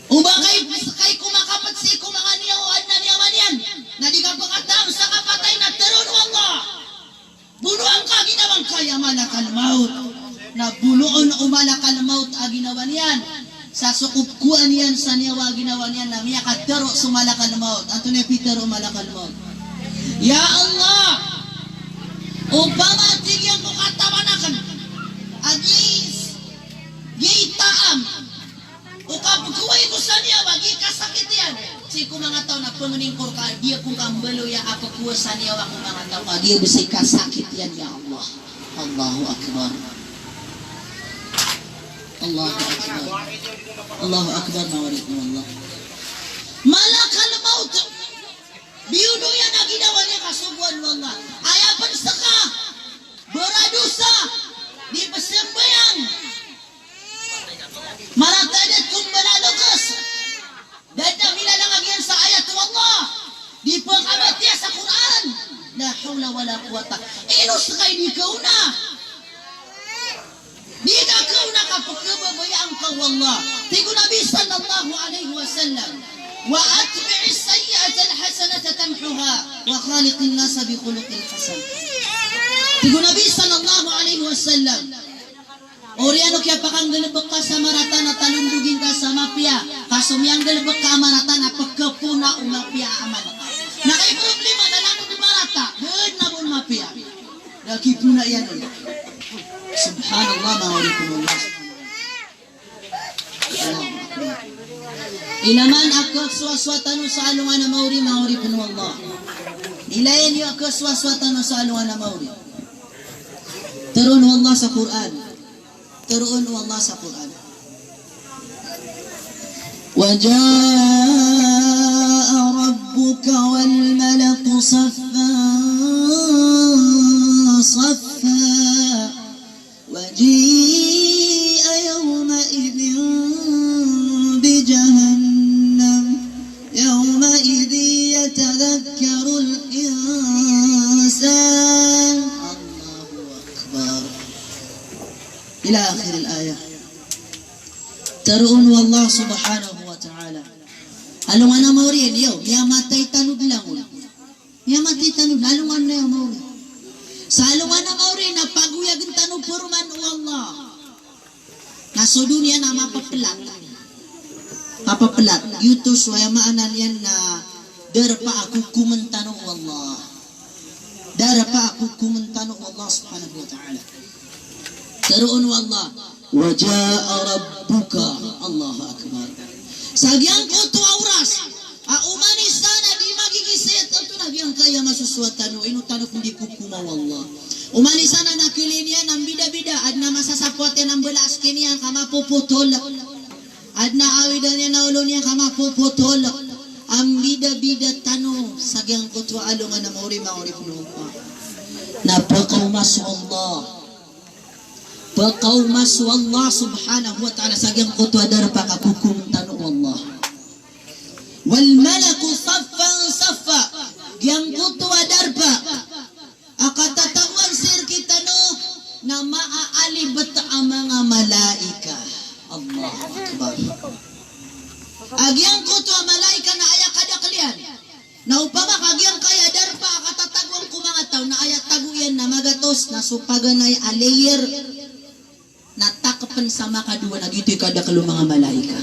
O ba kay, kay ko makapt sii ko manga niyawa, adn a niyawa niyan, na di ka pkataam sa kapatay?" Na tharoon o Allah, "Bonoa ngka a ginawa ngka, ya malakal maut." Na bonoon o malakal maut a ginawa niyan. Sa so kowaan iyan sa niyawa a ginawa niyan na miyakatharo so malakal maut. Antonaa i pitharo o malakal maut? "Ya Allah, opama," tig iyan, "ko katawan akn a giya, giya taam o kapkowai ko sa niyawa, giya kasakit iyan sii ko manga taw, na pngningko rka a di ako ngka mbaloya a pkowaa sa niyawa ko manga taw ka giya bs i kasakit iyan, ya Allah." Allahu Akbar. Allahu Akbar. Allahu Akbar, manga oripn o Allah. Malakal maut, biyono iyan a ginawa niyan ka sogoan o Allah. Aya pn ska, baradosa, di pzambayang. Mala hawla wala quwwata. Ino ska i di kaona? Di ka kaona ka pkhababayaan ka o Allah. Tig o Nabi sallallahu alaihi wasallam, "Wa atbi'is sayyi'atal hasanata tamhuha, wa khaliqin nasa bi khuluqin hasan." Tig o Nabi sallallahu alaihi wasallam, oriyan o kiyapakanggalbk ka sa marata na talondogin ka sa mapiya, ka so miyanggalbk ka a marata na pkhapoon o mapiya a amal. Na kay problema na langon marata, dn na bo mapiya. Da kipoon iyan on. Subhanallah, manga oripn o Allah. Ilay niyo a khasowasowat tano sa alongan a maori, manga oripn o Allah. Ilay niyo a khasowasowat tano sa alongan a maori. Tharoon o Allah sa Qur'an. Tharoon o Allah sa Qur'an. وجاء ربك والملك صفا صفا وجيء يومئذ بجهنم يومئذ يتذكر الإنسان. الله أكبر. إلى آخر الآية. Tharoon o Allah subhanahu wa ta'ala. Alongan a maori, iyo, miyamatay tano dn langon. Miyamatay tano, na alongan a maori. Sa alongan a maori na pagoyagn tano paroman o Allah. Na so doniya na mapaplat. Mapaplat. Giyoto so aya maana niyan na darpa a kokomn tano o Allah. Darpa a kokomn tano o Allah subhanahu wa ta'ala. Tharoon o Allah, "Wa jaa rabbuka." Allahu Akbar. Sa giyangkoto a oras a oman i isa na di magigisayat oto na giyangkaya masosowat tano, ino tano pn di kokoma o Allah. Oman i isa na, na khailay niyan a mbidabida, adn a masasapowat iyan a mbala a skin iyan ka mapopotol. Adn a awidan iyan a olo niyan ka mapopotol. A mbidabida tano sa giyangkoto a alongan a maori, manga oripn o Allah. Na pkaoma so Allah. Pkaoma so Allah subhanahu wa ta'ala sa giyangkoto a darpa ka kokomn tano o Allah. Wal malaku saffan saffa. Giyangkoto a darpa a katatagoan sii rkitano na maaalibet a manga malaika. Allahu Akbar. A giyangkoto a malaika na aya kadakl iyan. Na opama ka giyangkaya darpa a katatagoan ko manga taw na aya tago iyan na magatos na so paganay a layer na takpn sa makadowa na giyoto i kadakl o manga malaika.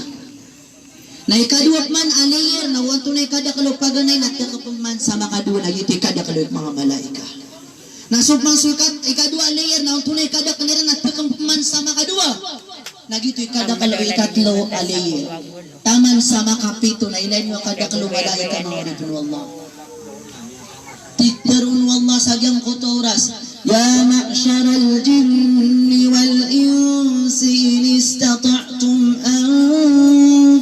Na ikadowa pman a layer na o antonaa i kadakl o paganay na takpn man sa makadowa na giyoto i kadakl o manga malaika. Na so pman so ikat-, ikadowa a layer na o antonaa i kadakl iran na takpn man sa makadowa na giyoto i kadakl o ikatlo a layer. Taman sa makapito na ilay niyo a kadakl o malaika, manga oripn o Allah. Titharoon o Allah sa giyangkoto a oras, "Ya ma'sharal jinni wal insi in istata'tum an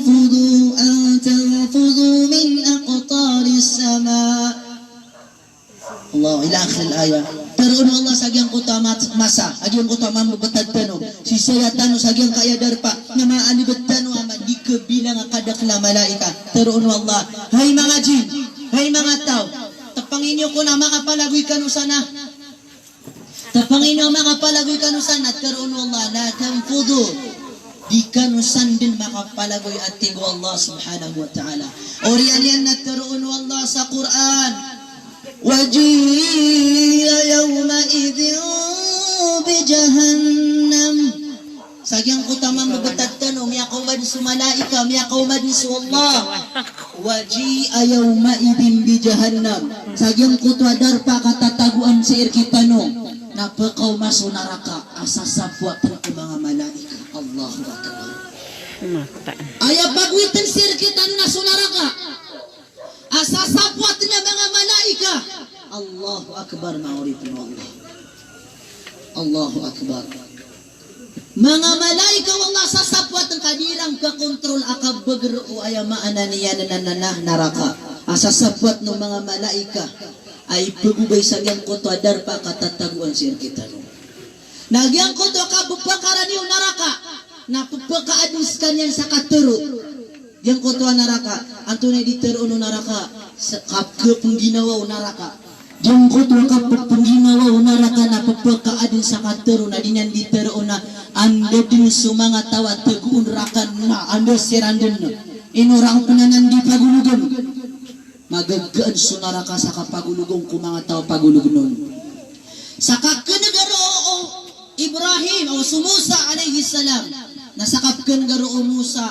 fudhu, an tanfudhu min aqtaris sama." Allah, ila akhiril ayah. Tharoon o Allah sa giyangkoto a mat-, masa, a giyangkoto a mambebetad tano. Sii saya tano sa giyangkaya darpa na maalibet tano a ma-, di kabilang a kadakl a malaika. Tharoon o Allah, "Hay manga jin, hay manga taw, tepengin iyo kon a makapalagoy kano sana. Tepengin iyo a makapalagoy kano sana." Tharoon o Allah, "La tanfudhu." Di kano san den makapalagoy, a tig o Allah subhanahu wa ta'ala. Oriyan iyan na tharoon o Allah sa Qur'an, "Wa ji'a yawma'idhin bi jahannam." Sa giyangkoto a mambebetad tano, miyakaoma den so malaika, miyakaoma den so Allah. "Wa ji'a yawma'idhin bi jahannam." Sa giyangkoto a darpa a katatagoan sii rkitano na pkaoma so naraka a sasapoat o manga malaika. Allahu Akbar. Aya pagowiten sii rkitano na so naraka a sasapoat o manga malaika. Allahu Akbar, manga oripn o Allah. Allahu Akbar. Manga malaika o Allah a sasapoat ka di iran kakontrol a kabeger o aya maana niyan na, na, na, naraka. A sasapoat o manga malaika a ipagobay sa giyangkoto a darpa a katatagoan sii rkitano. Na giyangkoto a kabepakara niyo naraka na pepakaaden skaniyan sa katharo. Giyangkoto a naraka, antonaa i di tharoon o naraka, sa kap-, kapengginawaa o naraka. Giyangkoto a kapepengginawaan o naraka na pepekaadn sa katero na di niyan di tero na anda den so manga taw a tegoon rakan na anda siran den. Ino raken anan di pagologen. Magagaan so naraka sa kapagologen ko manga taw a pagologen on. Sa kakeneg a roo o Ibrahim, o so Musa alayhis salam, na sa kakeneg a roo o Musa,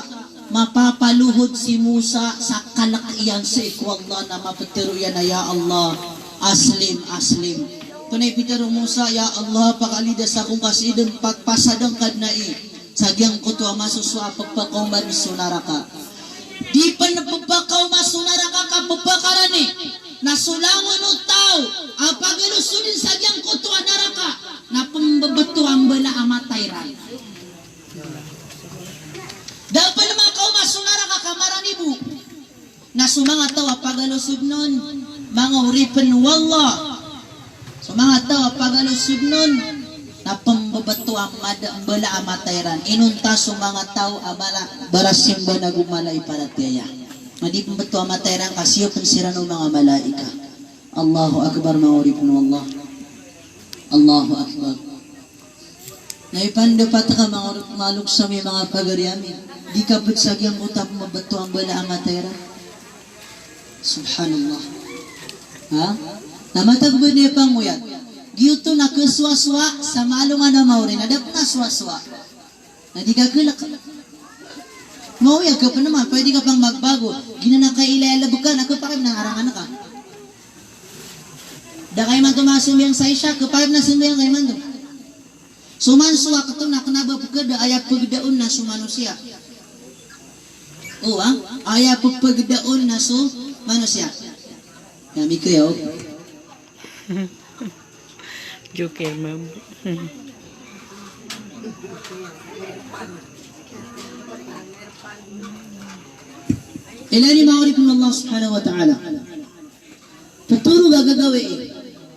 mapapalohed si Musa sa kalek iyan sii ko Allah na mapetero iyan a, "Ya Allah, aslim, aslim." Antonaa i pitero o Musa, "Ya Allah, pakalidasa ako ngka sii den, pagpasadang ka den ai sa giyangkoto a masosowa a pepekaoma den so naraka." Di pen pepekaoma so naraka ka pepekarani, na so langon o taw a pagalosoden sa giyangkoto a naraka na pembebeto a mbala a mata iran. Da pen makaoma so naraka ka marani bo. Na so manga taw a pagalosoden on, manga oripen o Allah. So manga taw a pagalosoden on, na pembebeto a mada, mbala a mata iran. Inonta so manga taw a mala, barasimba nago mala i paratiyaya. Na di pembeto a mata iran ka siyopen siran o manga malaika. Allahu Akbar, manga oripen o Allah. Allahu Akbar. Na ipandapat ka manga malok sa mi manga pagari ami. Di ka ped sa giyangkoto a pembebeto a mbala a mata iran. Subhanallah. Ha? Na matag ba niya pangoyat. Giyoto na kesowasowa sa maalongan a maori. Na da pen a sowasowa. Na di ka kelek. Maoya ka pen man, pwede ka pang magbago. Giyanan a kailay a lebeka, na kepakay na arangan ka. Da ka imanto masambayang sa Isha, kepakay na sambayang ka imanto. So man so wakto na kena ba pekeda, aya pegeda on na so manosiya. O, ha? Aya pepegeda on na so manosiya. Ya, mikoya, o. Joker, ma'am. Ilay niyo, manga oripen o Allah subhanahu wa ta'ala. Petoro a gagawii.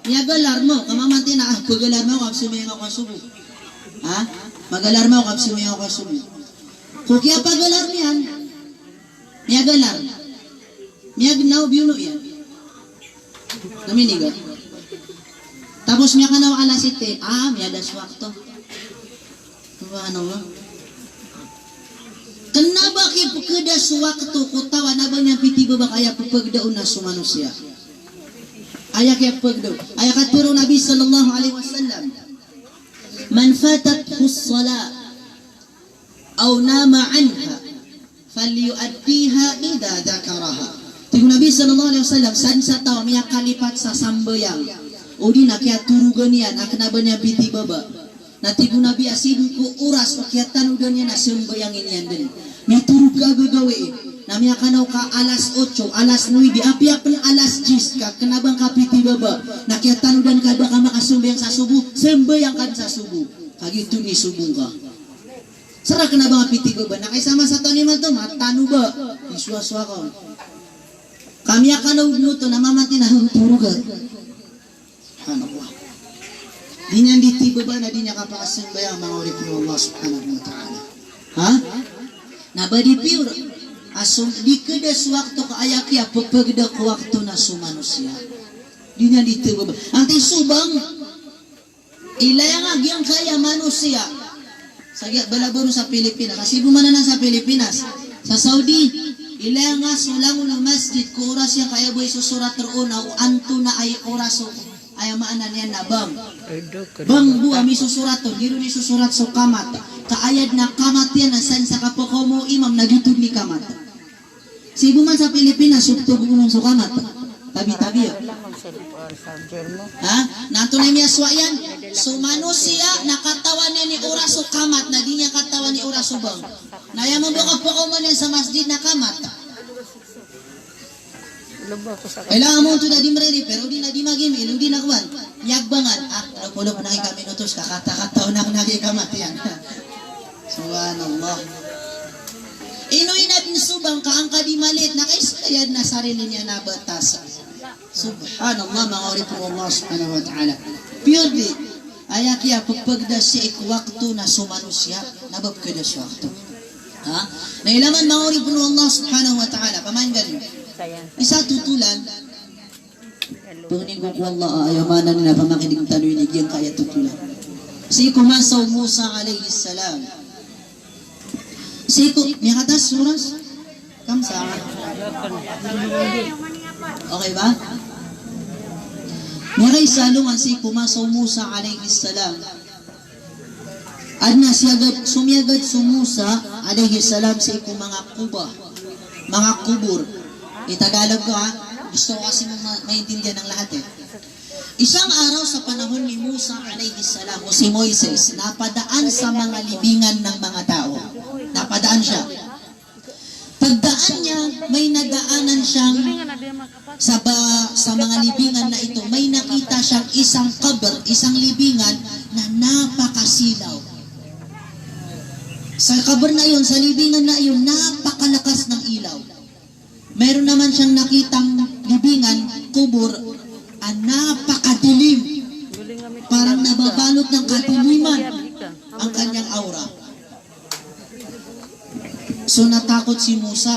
Miyagalarm ako, ka mamanti na, ah, pagalarm ako, kapsambayang ako a sobo. Ha? Magalarm ako, kapsambayang ako a sobo. Ko kiyapagalarm iyan. Miyagalarm. Miyagnaw, biyono iyan. Na miniga. Tapos miyakanaw alas siyete, ah, miyada so wakto. Subhanallah. Kena ba kiyapekeda so wakto ko taw a kena ba niyan pitibaba ka aya pepegeda on na so manosiya. Aya kiyapegeda on. Aya katharo o Nabi sallallahu alaihi wasallam, "Man fatathu as-salah aw nama anha, falyu'addiha idha dhakaraha." Tig o Nabi sallallahu alaihi wasallam, sadn sa taw a miyakalipat sa sambayang, odi na kiyatorogan iyan a kena ba niyan pitibaba. Na tig o Nabi a sii ko oras o kiyatanodan iyan na sambayangin iyan den. Mitorog ka a gagawii, na miyakanaw ka alas otso, alas nuwebe, apiya pen alas diyes ka, kena ba ngka pitibaba, na kiyatanodan ka a da ka makasambayang sa sobo, sambayang ka den sa sobo. Kagiya oto i sobo ngka. Sera kena ba ngka pitibaba, na kaisa masa tano imanto, matano ba. Isowasowa ka on. Ka miyakanaw den oto na mamanti na, toroga. Subhanallah. Di niyan di tibaba na di niyan kapakasambayang, manga oripen o Allah subhanahu wa ta'ala. Ha? Na ba di piyor a so, di keda so wakto ka aya kiyapepegeda ko wakto na so manosiya. Di niyan di tibaba. Antai so bang Ilaya nga giyangkaya manosiya. Sa giya balabaw sa Pilipinas. Sa Cebu man anan sa Pilipinas. Sa Saudi, ilaya nga so langon o masjid ko oras iyan ka aya bo isosorat roo na o antonaa i oras o, aya maana niyan na bang. Bang bo a misosorat on, di ron isosorat so kamat. Ka aya den a kamat iyan na san sa kapakaoma o imam na giyoto den i kamat. Sii bo man sa Pilipinas, so ptogoonon so kamat. Tabi-tabi, ya. Ha? Na antonaa i miyasowa iyan? So manosiya na katawan iyan i oras o kamat, na di niyan katawan i oras o bang. Na aya mambo kapakaoma niyan sa masjid na kamat. Kailangan mo oto da di maririper, odi na di mag-email, odi na kowan. Miyagbangan. Ah, lopolop na ika minutos, kakata-kataw na lagi kamat iyan. Subhanallah. Ino ina den so bang ka angka di malit na kaiskaya den a sarili niyan a batas. Subhanallah, manga oripen o Allah subhanahu wa ta'ala. Pure di, aya kiyapepegeda sii ko wakto na so manosiya, na ba pegeda so wakto. Ha? Na ilay man, manga oripen o Allah subhanahu wa ta'ala, pamaingan. Isa totolan, pangni Ko Allah, aya maana niyan na pamakinig tano ini giyangkaya totol. Sii ko masa o Musa alayhis salam. Sii ko, miyakatas oras? Kam sa? Okay ba? Miyakaisa alongan sii ko masa o Musa alayhis salam. Adn a siyagad, somiyagad so Musa alayhis salam sii ko manga kuba, manga kobor. I Tagalog ko, ha? Gusto ko kasi ma-, maintindihan ng lahat, eh. Isang araw sa panahon ni Musa alayhis salam, o si Moises, napadaan sa mga libingan ng mga tao. Napadaan siya. Pagdaan niya, may nadaanan siyang sa ba-, sa mga libingan na ito, may nakita siyang isang kabr, isang libingan na napakasilaw. Sa kabr na iyon, sa libingan na iyon, napakalakas ng ilaw. Mayroon naman siyang nakitang libingan, kubur, a napakadilim. Parang nababalot ng kadiliman ang kanyang aura. So, natakot si Musa.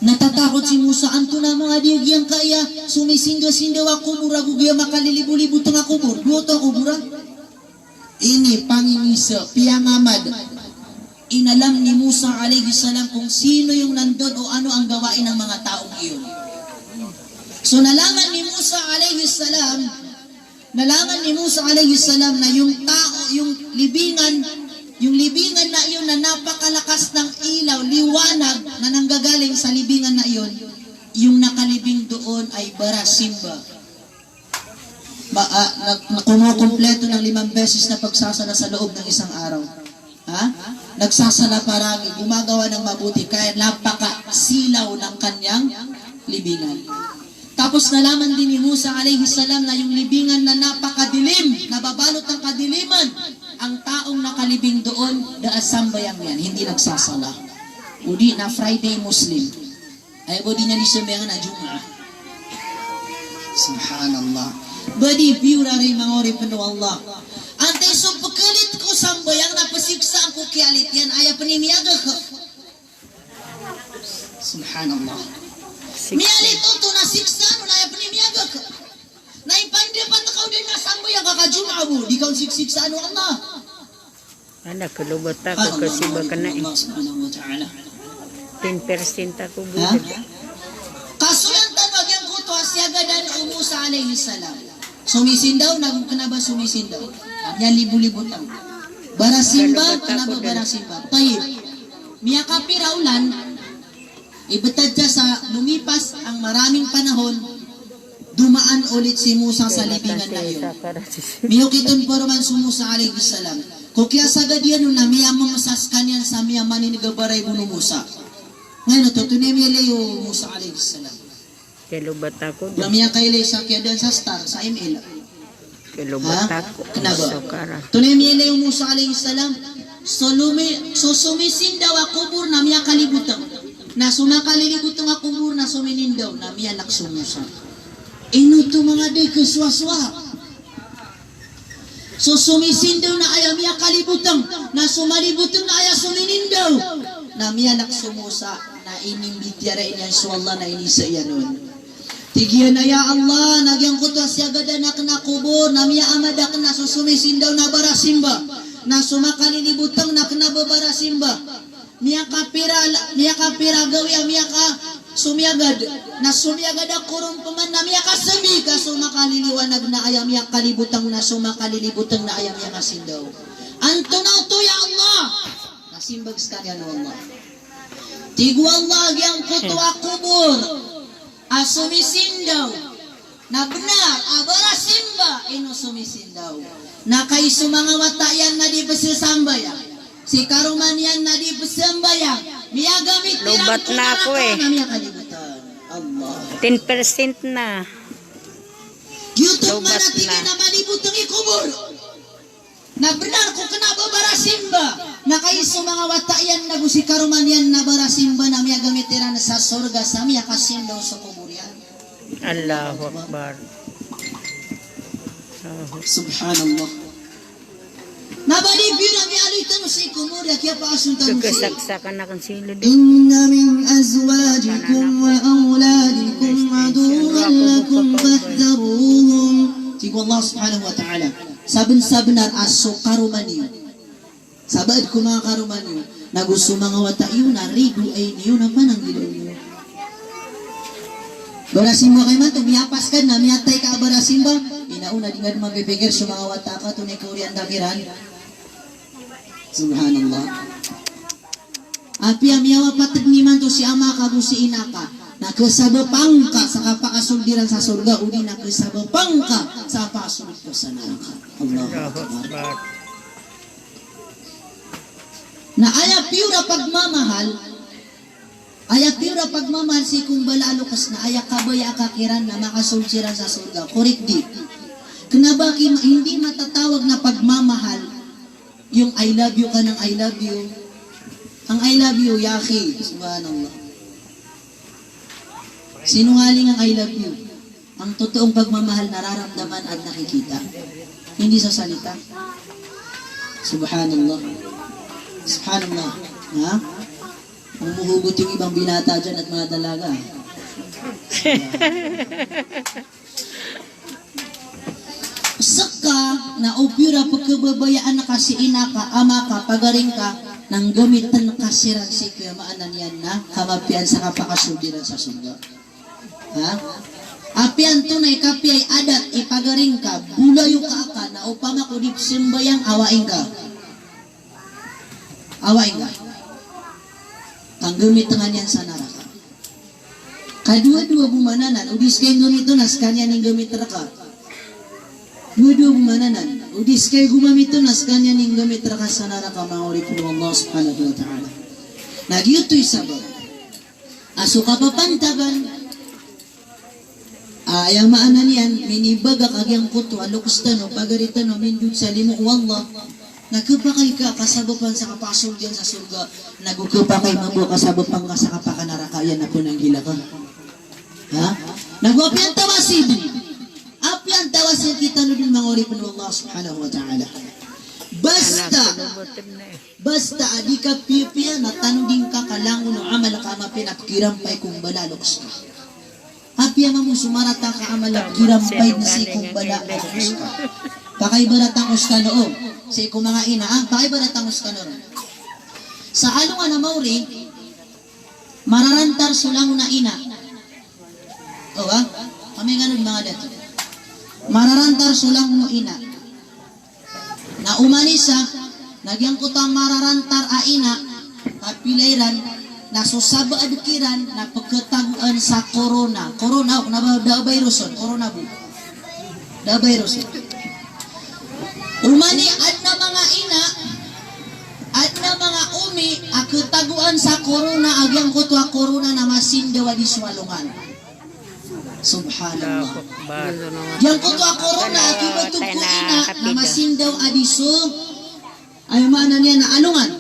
Natatakot si Musa, antonaa manga di giyangkaya somisindasindaw a kobor ago giya makalilibolibo tang a kobor. Dowa oto a kobor, a? Ini, pangingisa, piyangamad. Inalam ni Musa alayhis salam kung sino yung nandun o ano ang gawain ng mga taong iyon. So, nalaman ni Musa alayhis salam, nalaman ni Musa alayhis salam na yung tao, yung libingan, yung libingan na iyon na napakalakas ng ilaw, liwanag na nanggagaling sa libingan na iyon, yung nakalibing doon ay barasimba. Ma-, ah, na, na kumukumpleto ng limang beses na pagsasala sa loob ng isang araw. Ha? Nagsasala paragi, gumagawa ng mabuti, kaya napakasilaw ng kanyang libingan. Tapos nalaman din ni Musa alayhis salam na yung libingan na napakadilim, nababalot ng kadiliman, ang taong nakalibing doon, da a sambayang yan, hindi nagsasala. O di na Friday Muslim. Aya bo di niyan di sambayangan a Jumaah. Subhanallah. Ba di piyora ri manga oripen o Allah. Antai so pekalit ko sambayang na pesiksaan ko kiyalit iyan, aya pen i miyagek. Subhanallah. Miyalit oto na siksaan on, aya pen i miyagek. Na ipandepan ka o di na sambayang ka ka Jumaah bo, di ka on siksiksaan o Allah. Ana, kalobat ako kasi ba kena eh. Allah Subhanahu wa Ta'ala. Ten percent ako. Ha? Bulit. Kasoyan tano a giyangkoto a siyagadan o Musa alayhis salam. Somisindaw, nago kena ba somisindaw. Na miyalibolibo tang. Barasimba, kena ba barasimba. Tayyib. Miyakapira olan, ibetad sa lumipas ang maraming panahon, dumaan ulit si Musa sa libingan na iyon. Miyokit on paroman so Musa alayhis salam. Ko kiyasagad iyan on na miyamemesa sekaniyan sa miyamanineg a baray bo o Musa. Ngayon oto, antonaa i miyailay o Musa alayhis salam? Kalobat ako. Na miyakailay sa kiyadaan sa Star, sa M L. Kalobat ako. Kena ba? Antonaa i miyailay o Musa alayhis salam? So lumi-, so somisindaw a kobor na miyakaliboteng. Na so makaliliboteng a kobor na sominindaw, na miyalak so Musa. Ino oto manga di kesowasowa? So somisindaw na aya miyakaliboteng, na so maliboteng na aya sominindaw. Na miyalak so Musa, na inimbitiyarai niyan so Allah na inisa iyan on. Tig iyan a, "Ya Allah, na giyangkoto a siyagadan aken a kobor, na miyaamad aken a so somisindaw na barasimba, na so makaliliboteng na kena ba barasimba." Miyakapira, miyakapira gawii a miyakasomiyagad. Na somiyagad a korompeman na miyakasembi ka so makaliliwanag na aya miyakaliboteng, na so makaliliboteng na aya miyakasindaw. Antonaa oto ya Allah? Na simbag sekaniyan o Allah. Tig o Allah, giyangkoto a kobor a somisindaw na benar a barasimba, ino somisindaw? Na kay so manga wata iyan na di pesesambayang, si karoma niyan na di pesambayang, miyagamit iran ko naraka na miyakaliboteng. Allah. Ten percent na. Giyoto man a tig iyan a maliboteng i kobor. Na benar ko kena ba barasimba. Na kay so manga wata iyan nago si karoma niyan na barasimba na miyagamit iran sa sorga sa miyakasindaw so kobor iyan. Allahu Akbar. Subhanallah. Na ba di pira miyaaloy tano sii ko mori a kiyapaasol tano sii. Kekesaksakan aken sii lodi. Inna min azwajikum wa awladikum aduwwan lakum fahdharuhum. Allah subhanahu wa ta'ala. Saben-sabenar a so karoma niyo, sabaad ko manga karoma niyo, nago so manga wata iyo na ridoay niyo na pananggilai niyo. Barasimba ka imanto, miyapas ka na, miyatay ka a barasimba, ino na di nga dn mapipikir so manga wata ka, antonaa i kaoriyan ka kiran. Subhanallah. Apiya miyawapat dn imanto si ama ka ago si ina ka, na khasabapan ka sa kapakasold iran sa sorga, odi na khasabapan ka sa kapakasold ka sa naraka. Allahu Akbar. Na aya piyor a pagmamahal, aya piyor a pagmamahal sii ko mbala a loks na aya kabaya ka kiran na makasold siran sa sorga. Korek di? Kna ba ki, hindi matatawag na pagmamahal yung I love you ka ng I love you. Ang I love you, ya akhi. Subhanallah. Sinungaling ang I love you. Ang totoong pagmamahal nararamdaman at nakikita. Hindi sa salita. Subhanallah. Subhanallah. Ha? Humuhugot yung ibang binata dyan at mga dalaga. Seka na o piyor a pkhababayaan ka si ina ka, ama ka, pagaring ka, na nggamitn ka siran sii ko, aya maana niyan na kamapiyaan sa kapakasold iran sa sorga. Ha? Apiya antonaa i kapiya i adat i pagaring ka, bolayoka ka, na opama ko di pzambayang, awaing ka. Awaing ka. Ka nggamitn ka niyan sa naraka. Kadowa-dowa bo man anan, o di ska i nggamit on na skaniyan i nggamit rka. Dowa-dowa bo man anan, o di ska i gomamit on na skaniyan i nggamit rka sa naraka, manga oripn o Allah subhanahu wa ta'ala. Na giyoto i sabap a so kapapantagan, a, aya maana niyan, minibagak a giyangkoto a loks tano, pagari tano, mindod sa limo o Allah, na khapakay ka kasabapan sa kapakasold iyan sa sorga, nago khapakay mambo a kasabapan ka sa kapakanaraka iyan a pananggila ka. Ha? Nago apiya antawaa sii bo, apiya antawaa sii kitano dn, manga oripn o Allah subhanahu wa ta'ala. Basta, basta a di ka piyapiya na tano dn ka kalangon o amal ka a mapiya na pkirampay ko mbala a loks ka. Apiya mambo so marata ka amal a pkirampay dn sii ko mbala a loks ka. Pakaibaratan ko skano, o, sii ko manga ina, a, pakaibaratan ko skano ron. Sa alongan a maori, mararantar so langon a ina. O, a? Kami ngano di manga dato. Mararantar so langon o ina. Na oman i isa, na giyangkoto a mararantar a ina, kapila iran, na so sabaad kiran, na pkhatagoan sa corona. Corona, o, kna ba, da a virus on, corona bo. Da a virus on. Oman i adn a manga ina, adn a manga omi, a khatagoan sa corona, a giyangkoto a corona na masindaw a di so alongan. Subhanallah. Allahu Akbar. Giyangkoto a corona a khabatog ko ina na masindaw a di so, aya maana niyan na alongan.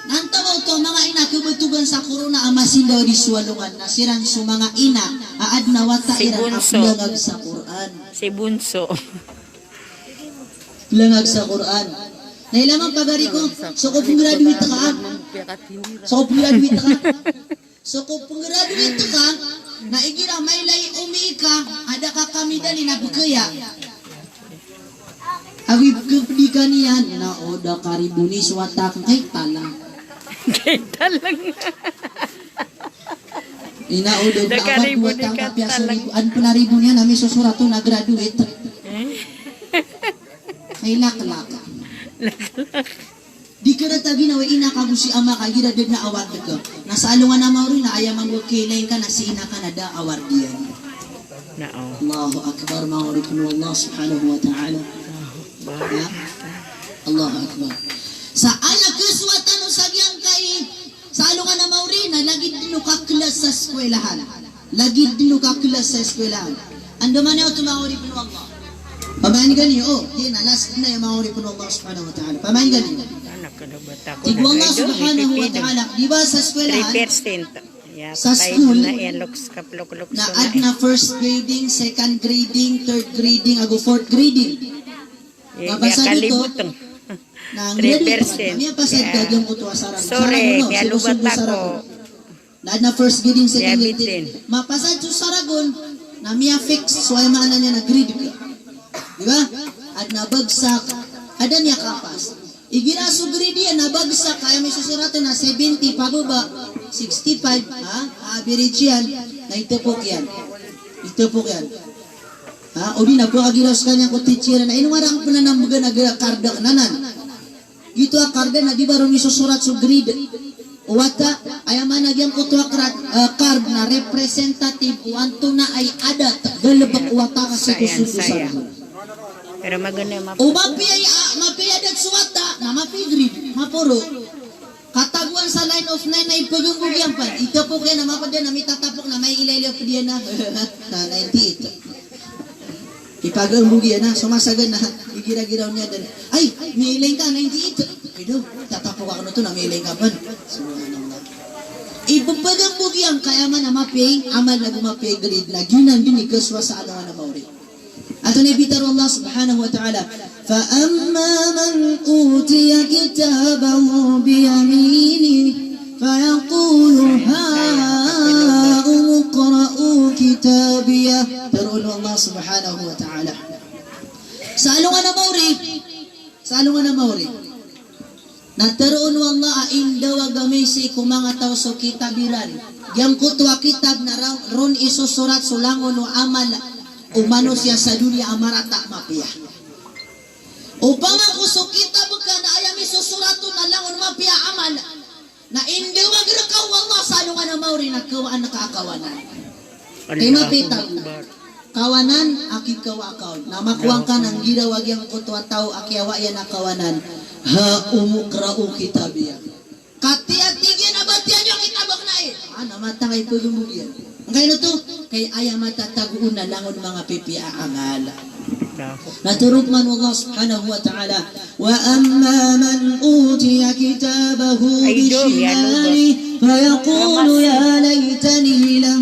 Na antaa oto a manga ina a khabatogan sa corona a masindaw a di so alongan? Na siran so manga ina a adn a wata iran a plangag sa Qur'an. Si Bunso. Plangag sa Qur'an. Na ilay man, pagari ko, so ko png-graduate ka, a? So ko png-graduate ka? So ko png-graduate ka, na igira mailay i omi ka a da ka kamidali na bkaya. Ago i pkapdi ka niyan na o da ka riboni so wata akn, kay talang. Kay talang. Ina o da ka riboni ka talang. An pn a riboni niyan na misosorat on na graduate. Eh? Kay laklak. Laklak. Di ka rata ginawa i ina ka ago si ama ka igira da dn a award ka. Na sa alongan a maori na aya mambo a kiyailay ngka na si ina ka na da a award iyan. Na'am. Allahu Akbar, manga oripn o Allah subhanahu wa ta'ala. Allahu Akbar. Ya? Allahu Akbar. Sa aya khaswatan o sa giyangkai, sa alongan a maori na lagid dn o kaklas sa eskwelahan. Lagid dn o kaklas sa eskwelahan. Andamanaya oto, manga oripn o Allah. Pamaingan iyo, o, di na last na aya, manga oripn o Allah subhanahu wa ta'ala. Pamaingan iyo. Tig o Allah subhanahu wa ta'ala, di ba sa eskwelahan, sa school, na adn a first grading, second grading, third grading, ago fourth grading. Mapasad oto, na graduate ka, miyapasad ka giyangkoto a saragon. Saragon, no? Saragon. Na adn a first grading, second grading. Mapasad so saragon, na miyafix, so aya maana niyan na grade ka. Di ba? Adn a bagsak, adn a miyakapas. Igira so grade iyan na bagsak, aya misosorat on na seventy pababa, sixty-five, ha? Average iyan, na itapok iyan. Itapok iyan. Ha? O di na pagiraw skaniyan ko teacher na, ino nga da pn anan mbgan a gra-, card akn anan. Giyoto a card na di ba ron misosorat so grade o wata, aya maana giyangkoto a card, eh, card na representative o antonaa i adat, galbk o wata ka sii ko sold o saldn. O mapiya i, ah, mapiya i adat so wata, na mapiya i grade, maporo. Katagoan sa line of nine na ipagambog iyan pn. Itapok iyan na mapd iyan na mitatapok na maiilaylay pd iyan na, na ninety-eight. Ipagambog iyan na, so masa gana, igiragira on iyan dn. Ay, miyailay ngka, ninety-eight. Ay daw, tatapok akn oto na miyailay ngka pn. Subhanallah. Ipagambog iyan ka aya maana mapiya i amal nago mapiya i grade na giyanan dn i kasowa sa alongan a maori. Antonaa i pitharo o Allah subhanahu wa ta'ala, فأما من أوتي كتابه بيمينه فيقول هاؤم اقرءوا كتابيه. Tharoon o Allah subhanahu wa ta'ala. Sa alongan a maori, sa alongan a maori. Na tharoon o Allah a indawag ami sii ko manga taw so kitab iran. Giyangkoto a kitab na ra-, ron isosorat so langon o amal o manosiya sa doniya a marata mapiya. Opama ko so kitab ka na aya misosorat on na langon mapiya a amal, na indawag rka o Allah sa alongan a maori na kawaan ka a kawanan. Kay mapiya i tago. Kawanan a kikawaa ka on. Na makowa ngka na nggiraw a giyangkoto a taw a kiyawa iyan a kawanan. Ha'umu iqra'u kitabiyah. Katii a tig iyan a batiya niyo a kitab akn ai. Ah, na matag a ipagambog iyan. Angkaino oto? Kay aya matatago on na langon manga pipiya a amal. Na tharoon pman o Allah subhanahu wa ta'ala, وأما من أوتي كتابه بشماله فيقول يا ليتني لم